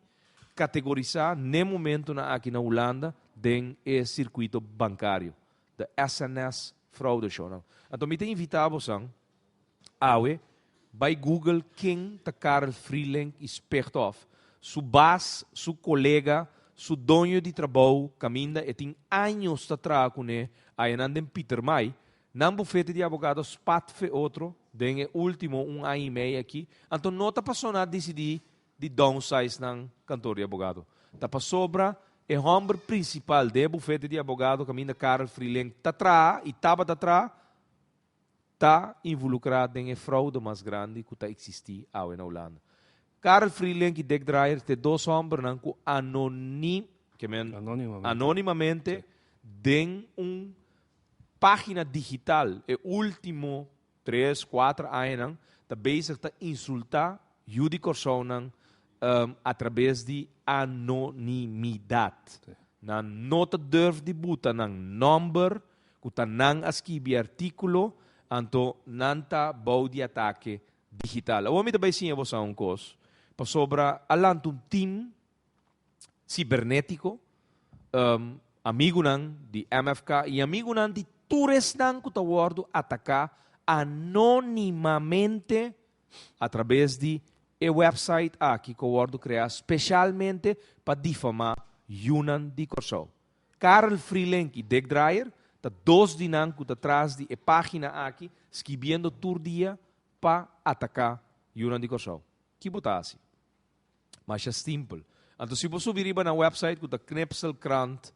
categorisa n'e momentonan aki na Hulanda den e circuito bancario. The SNS Fraude Show nan. Anto mi ta invita bosan awe bai Google ken ta Karel Vrielink y Spechthof, su baas, su colega, su doño di trabou caminda e tin años ta traha cune ayanan den Pietermaai, nan bufete di abogado spat fe otro den e ultimo un aña y mei aki, anto no ta pasobra nan a dicidi di downsize nan kantor di abogado. Ta pasobra e hòmber prinsipal den e bufete di abogado kaminda Karel Vrielink ta traha i tabata traha, ta involukrá den e froude mas grandi ku ta eksistí awe na Hulanda. Karel Vrielink i Dick Draaier ta e dos hòmbernan ku anonim, ke men, anónimamente den un página digital e último Tres, kuater añanan ta bezig ta insultá yu di Kòrsounan atrabes di anonimidat. Nan no ta durf di buta nan nòmber ku ta nan a skibi e artíkulo, anto nan ta bou di atake digital. Awor mi ta bai siña boso un kos, pasobra a lanta un tim sibernétiko, amigunan di MFK i amigunan di tur esnan ku ta wòrdu ataká anónimamente atrabes di e wèpsait aki ku a wòrdu kreá speshalmente pa difamá yunan di Kòrsou. Karel Vrielink i Dick Draaier ta dos di nan ku ta tras di e página aki skibiendo tur dia pa ataká yunan di Kòrsou. Ki bo ta hasi? Masha simpel. Anto si bo subi riba nan website ku ta knipselkrant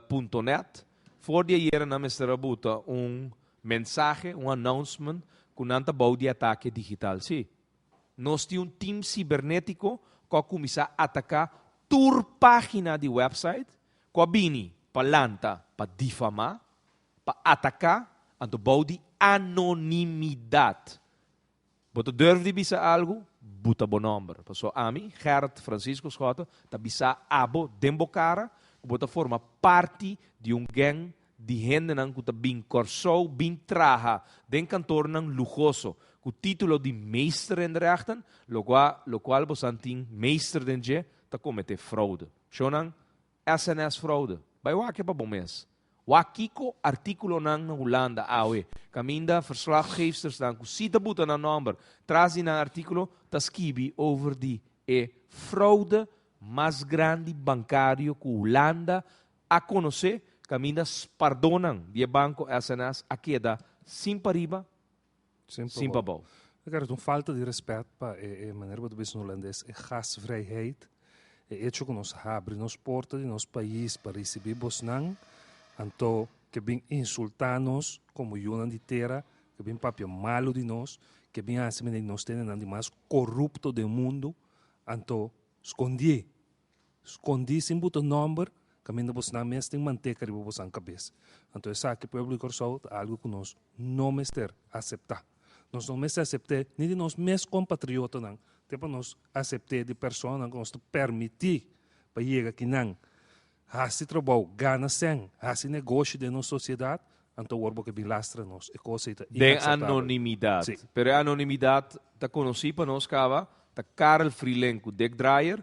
punto net, for di ayera nan mester a buta un mensahe, un announcement, ku nan ta bou di atake digital. Sí, nos tin un team sibernetiko ku a kuminsá ataká tur página di website ku a bini pa lanta pa difamá, pa ataká, anto bou di anonimidat. Bo ta durf di bisa algu? Buta bo nòmber. Pasobra ami, Gerrit Francisco Schotte, ta bisa abo den bo kara ku bo ta forma parti di un gèng di hendenan ku ta bin Kòrsou bin traha den kantornan luhoso ku título di meester in de rechten, lokual lokual bosan tin meester den dje. ta kometé froude. Shownan, SNS fraude. Bai wak e pa bo mes. Wak kiko artíkulonan na Hulanda awe, kaminda verslaggeefstersnan ku si ta buta nan nòmber tras di nan artíkulo ta skibi over di e fraude mas grandi bankario ku Hulanda a konosé, kaminda spardónan di e banko SNS a keda sin pariba, sin pabou. Ricardo, ta un falta di respet pa e e manera bo ta bisa na hulandes e gastvrijheid, e hecho ku nos habri nos porta di nos pais pa risibi bosnan, anto ke bin insulta nos komo yunan di tera, ke bin papia malu di nos, ke bin hasi manera di nos ta hendenan di mas korupto den mundu, anto skondié. Skondí sin buta nòmber, kaminda bosnan mes tin manteka riba bosan kabes. Anto esaki, pueblo di Kòrsou, ta algu ku nos no mester aseptá. Nos no mester asept'é ni di nos mes kompatriotanan, te pa nos asept'é di personanan ku nos ta permití pa yega akinan, hasi trabou, gana sèn, hasi negoshi den nos sosiedat, anto awor bo ke bin lastra nos. E kos ei ta Den inakseptabel. anonimidat. Sí. Pero e anonimidat ta konosí pa nos kaba, ta Karel Frieling ku Dick Draaier,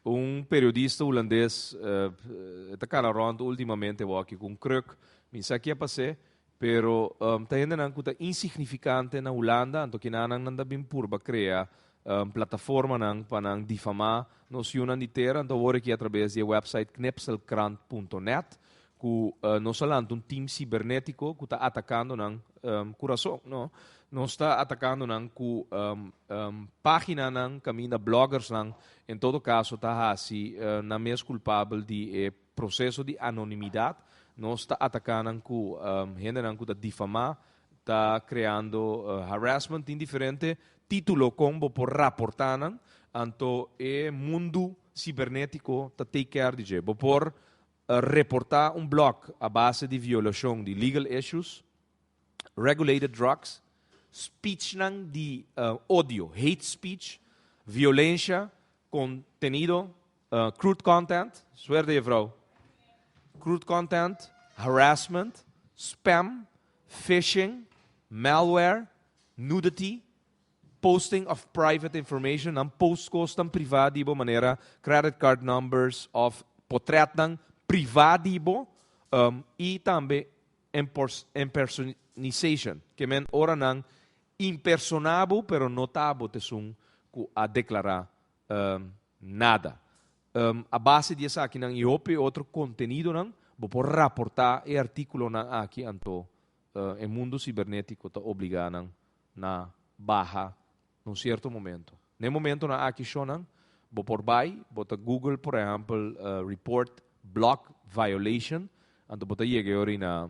Un periodista hulandes e ta kara rònt últimamente wòki ku un kruk. Mi sa ki a pas'é, pero ta hendenan ku ta insignifikante na Hulanda, anto kinanan nan ta bin purba krea plataformanan pa nan difamá nos yunan di tera. Anto awor aki atrabes di e wèpsait knipselkrant punto net ku nos a lanta un tim sibernétiko ku ta atakando nan ku rason, no? Nos ta atakando nan ku páginanan kaminda bloggersnan en todo kaso ta hasi nan mes kulpabel di e proseso di anonimidat. Nos ta ataká nan ku hendenan ku ta difamá, ta kreando harassment. Tin diferente título kon bo por raportá nan, anto e mundu sibernétiko ta take care di dje. Bo por reportá un blog a base di violashon di legal issues, regulated drugs, speechnan di odio, hate speech, violensha, kontenido, crude content, suerte juffrouw, crude content, harassment, spam, phishing, malware, nudity, Posting of private information, nan post kosnan privá di bo manera credit card numbers of potretnan privá di bo i tambe impersonization, ke men ora nan impersoná bo pero no ta bo ta esun ku a deklará nada. A base di esakinan i hopi otro kontenidonan bo por raportá e artíkulonan aki anto e mundu sibernétiko ta obligá nan na baha na un cierto momento. Na e momentonan aki shownan, bo por bay, bo ta google por ehempel report blog violation, anto bo ta yega e ora na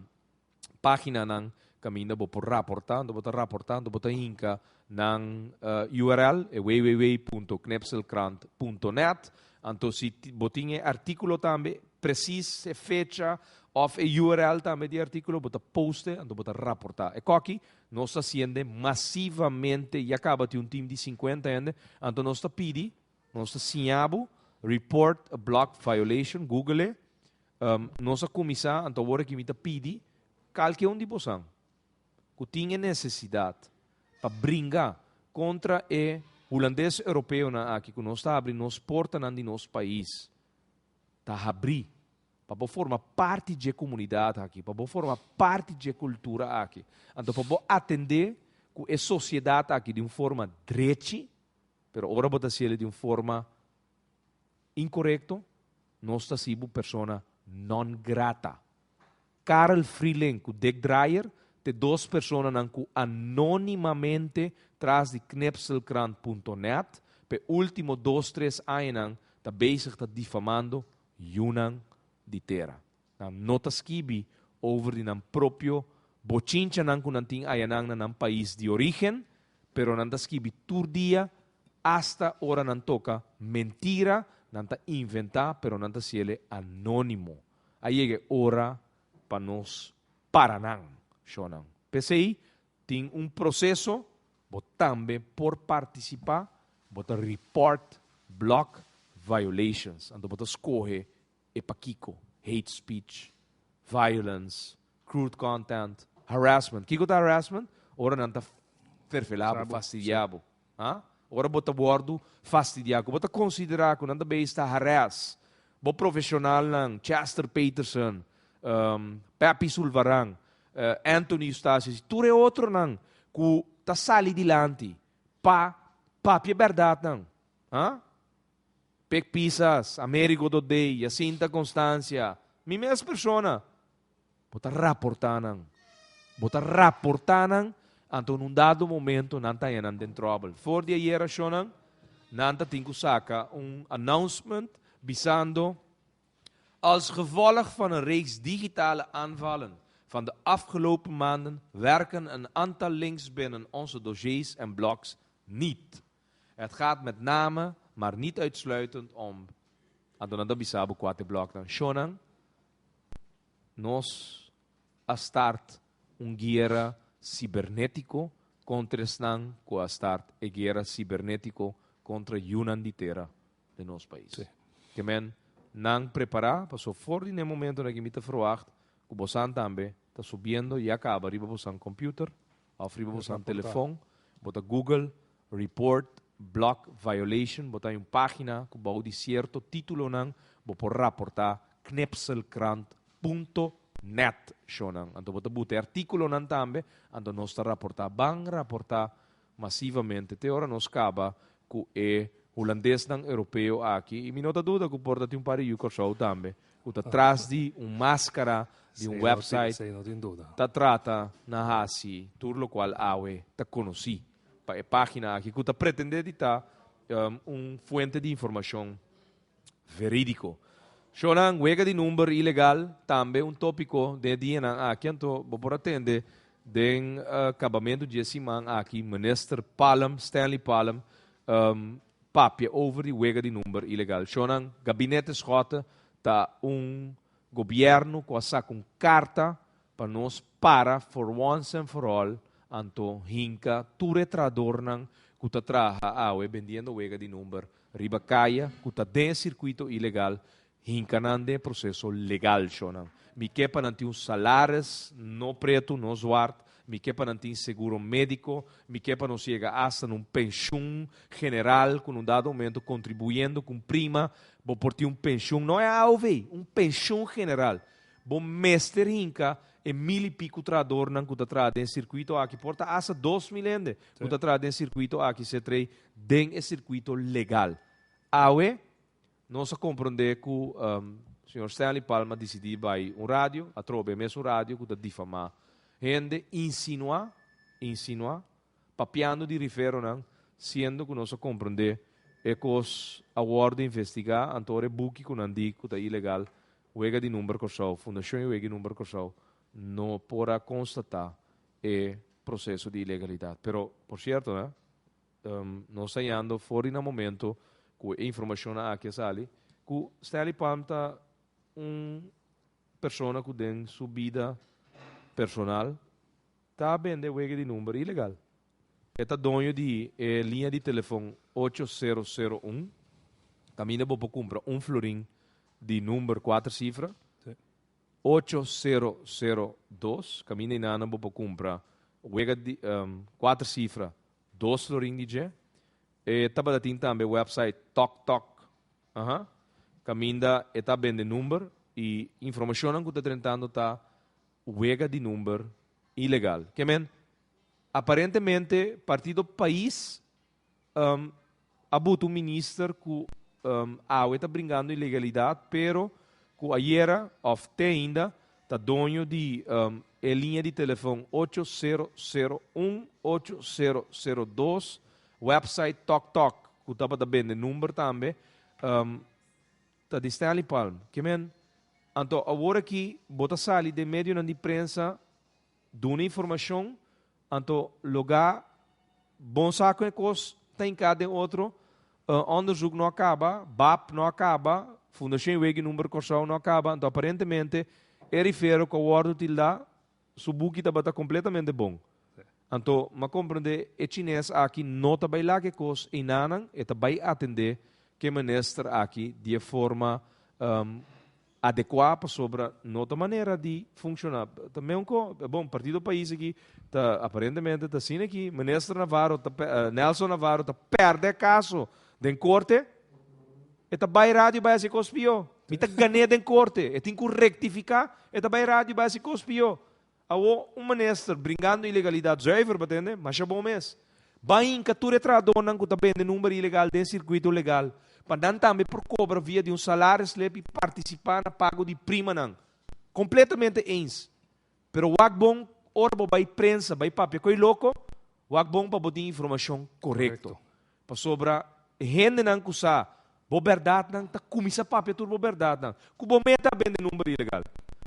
paginanan caminda bo por raporta, anto bo ta raporta, anto bo ta hinca nan URL, e www punto knipselkrant punto net, anto si bo tin e articulo tambe, precies e fecha of e URL tambe di e articulo, bo ta poste, anto bo ta raporta. E koki Nos ta hasiende masivamente, ya caba tin un team di 50 hende, anto nos ta pidi, nos ta siña bo, report a blog violation, google e, nos a cuminsa, anto awor aki mi ta pidi, calke un di bosan cu tin e necesidad pa bringa contra e Hulandes Europeonan aki cu nos ta habri nos portanan di nos pais, ta habri Pa bo forma parti dje komunidat aki, pa bo forma parti dje kultura aki. Anto pa bo atendé ku e sosiedat aki di un forma drechi, pero ora bo ta hasiel di un forma inkorekto, nos ta hasi bo persona non grata. Karel Frieling ku Dick Draaier t'e dos personanan ku anonimamente tras di knipselkrant punto net p'e ultimo dos tres añanan ta bezig ta difamando yunan di tera. Nan no ta skibi over di nan propio bochinchanan ku nan tin ayanan na nan pais di origen, pero nan ta skibi tur dia, asta ora nan toka mentira, nan ta inventá, pero nan ta hasiel anónimo. A yega e ora pa nos para nan, shonnan. P'esei, tin un proseso, bo tambe por partisipá, bo ta report blog violations, anto bo ta skohe e pakiko, hate speech, violence, crude content, harassment. Kiko ta harassment? Ora nan ta ferfelá bo, fastidiá bo. Ha? Ora bo ta wòrdu fastidiá, ku bo ta konsiderá ku nan ta bezig ta harass bo profeshonalnan, Chester Peterson, Peppy Sulvaran, Anthony Eustatius i tur e otronan ku ta sali dilanti pa papia bèrdatnan. Ha? Pek Pisas, Amerigo Dodé, Jacinta Constancia, mi mes persona. Bo ta raportá nan. Bo ta raportá nan, anto un dado momento nan ta haña nan den tròbel. For di ayera shonnan, nan ta tin ku saka un announcement bisando, Als gevolg van een reeks digitale aanvallen van de afgelopen maanden werken een aantal links binnen onze dossiers en blogs niet. Het gaat met name, maar niet uitsluitend om. Anto nan ta bisa bo kua ta e blognan. Shonnan, Nos a start un guera cibernetico contra esnan cu a start e guera cibernetico contra yunan di tera den nos pais. Ke men nan prepara paso for di n'e momentonan aki mi ta verwacht cu bosan tambe ta subiendo ya caba riba bosan computer of riba bosan telefon, bo ta google report blog violation, bo ta hay un pagina cu bou di cierto titulonan bo por raporta knipselkrant punto net shownan. Anto bo ta buta e articulonan tambe, anto nos ta raporta, ban raporta masivamente te ora nos caba cu e Hulandesnan Europeo aki y mi no ta duda cu por ta tin un par di yu Corsou tambe cu ta tras di un mascara di un website ta trata na haci tur locual awe ta conoci pa e pagina aki cu ta pretende di ta un fuente di informacion veridico. Shownan, wega di number ilegal tambe un topico den e dianan aki anto bo por a tende den cabamento dje siman aki Minister Palm, Stanley Palm, papia over di wega di number ilegal. Shownan, Gabinete Schotte ta un gobierno cu a saca un carta pa nos para for once and for all anto hinca tur e trahadornan cu ta traha awe bendiendo wega di number riba kaya ku ta den e sirkuito ilegal, hinka nan den e proseso legal, shonnan. Mi ke pa nan tin un salaris, no pretu, no zwart, mi ke pa nan tin seguro médiko, mi ke pa nos yega asta na un penshun general ku na un dado momento kontribuyendo ku un prima bo por tin un penshun, no e AOV, un penshun general. Bo mester hinka e mil i piku trahadornan ku ta traha den e sirkuito aki, por ta asta 2000 hende ku ta traha den e sirkuito aki, setrei den e sirkuito legal. Awe nos a komprondé ku señor Stanley Palm a disidí bai un radio, atrobe e mesun radio ku ta difamá hende, insinuá, insinuá, papiando di riferonan, siendo ku nos a komprondé e kos a wòrdu investigá, anto ora e buki ku nan di ku ta ilegal, Wega di Number Kòrsou, Fundashon Wega di Number Kòrsou no por a konstatá e proseso di ilegalidat. Pero, por sierto, né, nos ta yando for di na momento ku e informashonnan aki a sali, ku Stanley Palm ta un persona ku den su bida personal ta bende wega di number ilegal. E ta doño di e liña di telefon 8001, kaminda bo por kumpra un florin di number kuater sifra. 8002, kaminda inana bo por kumpra wega di kuater sifra, dos florin di dje. E tabata tin tambe website Tok Tok, aha, kaminda e ta bende number i informashonnan ku ta drentando ta wega di number ilegal. Ke men, aparentemente Partido Pais a buta un minister ku awe ta bringando ilegalidat pero ku ayera òf te ainda ta doño di e liña di telefon 8001 8002, website Tok Tok ku tabata bende number tambe ta di Stanley Palm. Ke men, anto awor aki bo ta sali den medionan di prensa Duna informashon, anto logá bon sa kon e kos ta hinká den otro. Onderzoek no a kaba, bap no a kaba, Fundashon Wegi Number Kòrsou no a kaba, anto aparentemente e rifero ku a wòrdu tildá su buki tabata kompletamente bon. Anto m'a komprendé e chines aki no ta bai laga e kos einanan, e ta bai atendé ku e minister aki di e forma. Adekuá pasobra no ta manera di funshoná. Ta meun ko, bon, Partido Pais aki ta aparentemente ta asina aki, Minister Navarro ta Nelson Navarro ta pèrdè kaso den korte, e ta bai radio bai hasi kos pió. Mi ta gan'é den korte, e tin ku rektifiká, e ta bai radio bai hasi kos pió. Awo un minister bringando ilegalidat zuiver, bo tende? Masha bon mes. Ban hinka tur e trahadornan ku ta bende number ilegal den sirkuito legal, pa nan tambe por kobra via di un salarisslip i partisipá na pago di primanan. Kompletamente eens. Pero wak bon ora bo bai prensa bai papia koe loko, wak bon pa bo tin informashon korekto. Pasobra e hendenan ku sa bo bèrdatnan ta kuminsá papia tur bo bèrdatnan. Ku bo mes ta bende number ilegal.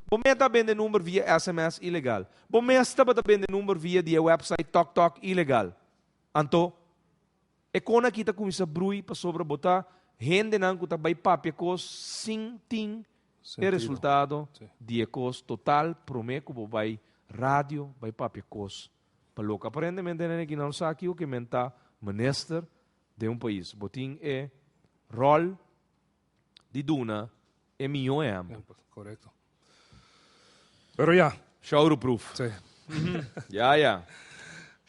Bo mes ta bende number via sms ilegal. Bo mes tabata bende number via di e website Tok Tok ilegal. Anto, e kon aki ta kuminsá brui pasobra bo ta hendenan ku ta bai papia kos sin tin e resultado di e kos total promé ku bo bai radio bai papia kos Pa loke aparentemente nan aki nan sa kiko ke men ta minister den un pais. Bo tin e rol di duna e mihó ehempel. Korekto. Pero ya. Showroeproef. Sí. Ya, ya.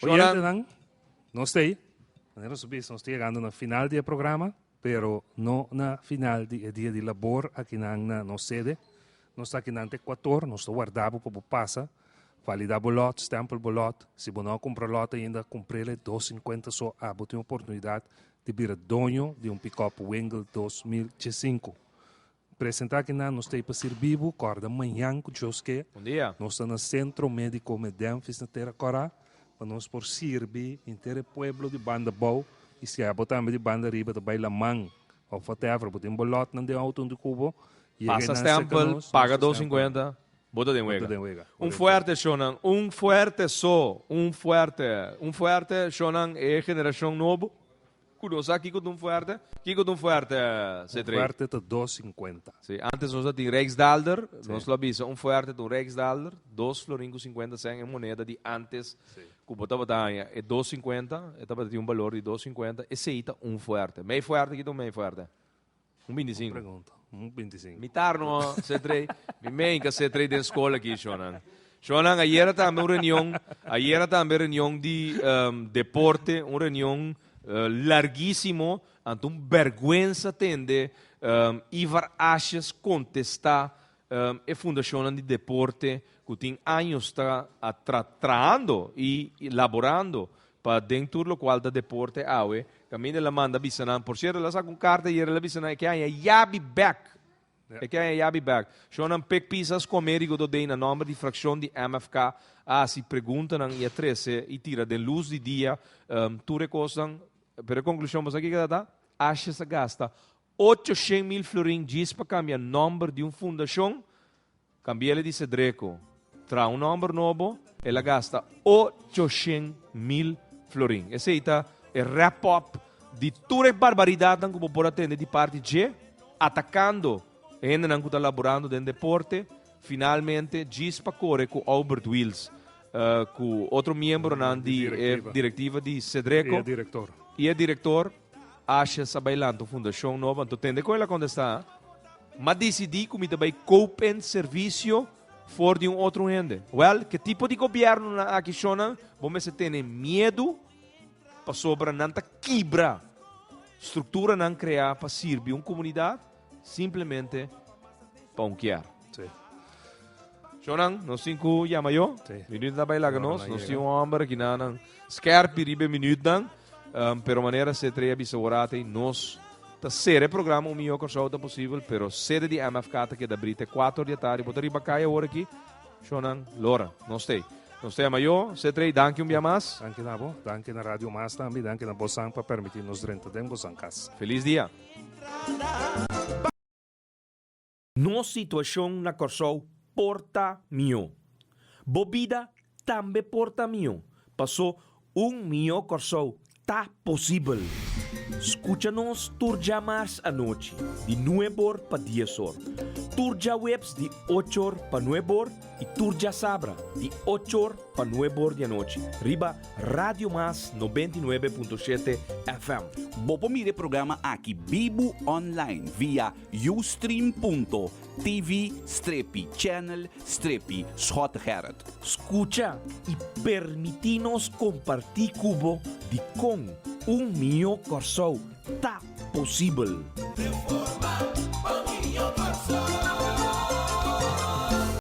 Oyentenan, nos ta ei. Manera nos a bisa, nos ta yegando na final di e programa, pero no na final di e dia di labor akinan na nos sede. Nos ta akinan te kuator, nos ta warda bo pa bo pasa. Valida bo lot, stempel bo lot. Si bo no a kumpra lot ainda, kumpr'el e 250 so abo tin oportunidat di bira doño di un pikòp Wingle 2015. Presentá akinan, nos ta ei pa sirbi bo. Kòrda mañan ku Dios ke, Bon dia. nos ta na Sentro Médiko Medenfis na Tera Kòrá pa nos por sirbi henter e pueblo di Banda Bou i si abo tambe di Banda Riba ta bai laman òf whatever, bo tin bo lotnan den outo huntu ku bo, yega Pasa einan serka stempel, nos, nos paga ta dos stempel. sinkuenta. Bo ta den Bo ta wega. den wega. Un fuerte shownan, un fuerte so, un fuerte, un fuerte shownan e generacion nobo cu no sa kico ta un fuerte. Kico ta un fuerte, Un C3? fuerte ta dos cincuenta. Si, antes nos a tin Rijksdaalder, nos lo a bisa un fuerte ta un Rijksdaalder, dos florin cu cincuenta cent e moneda di antes cu bo tabata haña e dos cincuenta, e tabata tin un balor di dos cincuenta, esey ta un fuerte. Mei fuerte, kico ta un mei fuerte? Un bintisinko. Pregunta. Un bintisinko. Mi tar no C3. Mi meen ka C3 den skol aki, shonnan. Shonnan, ayera tambe un reunion, ayera tambe reunion di um, deporte, un reunion uh, larguísimo, anto un bergüenza tende um, Ivar Asjes contesta um, e fundacionnan di deporte ku tin años ta a tra trahando y laborando pa den tur lokual ta deporte awe, kaminda el a manda bisa nan, por sierto el a saka un karta ayer el a bisa nan e ke haña yabi bek, e ke haña yabi bek. Shonnan Pek Pisas ku Amerigo Dodey na nòmber di frakshon di MFK a hasi preguntanan i a trese i tira den lus di dia tur e kosnan, pero e konklushon bo sa kiko ta ta? Asjes a gasta 800,000 florin djis pa kambia nòmber di un fundashon, Kambi'el di Sedreco, traha un nòmber nobo, el a gasta 800,000 florin. Esei ta e wrap-up di tur e barbaridatnan ku bo por a tende di parti dje, atakando e hendenan ku ta laborando den deporte, finalmente djis pa kore ku Aubert Wiels, ku otro miembronan di e direktiva di Sedreco i e direktor. Ashes a bai lanta un fundashon nobo, anto tende kon el a kontestá, M'a disidí ku mi ta bai koop en servisio for di un otro hende. Wèl, ke tipo di gobièrnunan aki shonnan bo mester tene miedu pasobra nan ta kibra strukturanan kreá pa sirbi un komunidat simplemente pa un kier. Sí. Shonnan, nos tin ku yama yo. Sí. Minuut ta bai laga nos. Ora Nos nan tin yega. un hòmber aki na nan skèrpi riba e minuutnan. Pero manera C3 a bisa ora ei, nos ta sera e programa un mihó Kòrsou ta posibel, pero sede di MFK ta keda abrí te kuater di atardi. Bo ta riba kaya awor aki? Shonnan, Lora, nos t'ei. Nos ta yama yo, C3, danki un bia mas. Danki na bo, danki na Radio Mas tambe, danki na bosan pa permití nos drenta den bosan kas. Felis dia. Nos situashon na Kòrsou por ta mihó. Bo bida tambe por ta mihó, pasó un mihó Kòrsou ta posibel. Skucha nos tur djamars anochi, di nueb'or pa dies'or. Tur djaweps di ochor pa nuebor i tur djasabra di ochor pa nuebor di anochi riba Radio Mas 99.7 FM. Bo por mira e programa aki bibu online via ustream.tv strepi channel strepi Schotte Gerrit. Skucha i permití nos kompartí ku bo dikon un mihó Kòrsou ta posibel. Reforma pa mihó Kòrsou.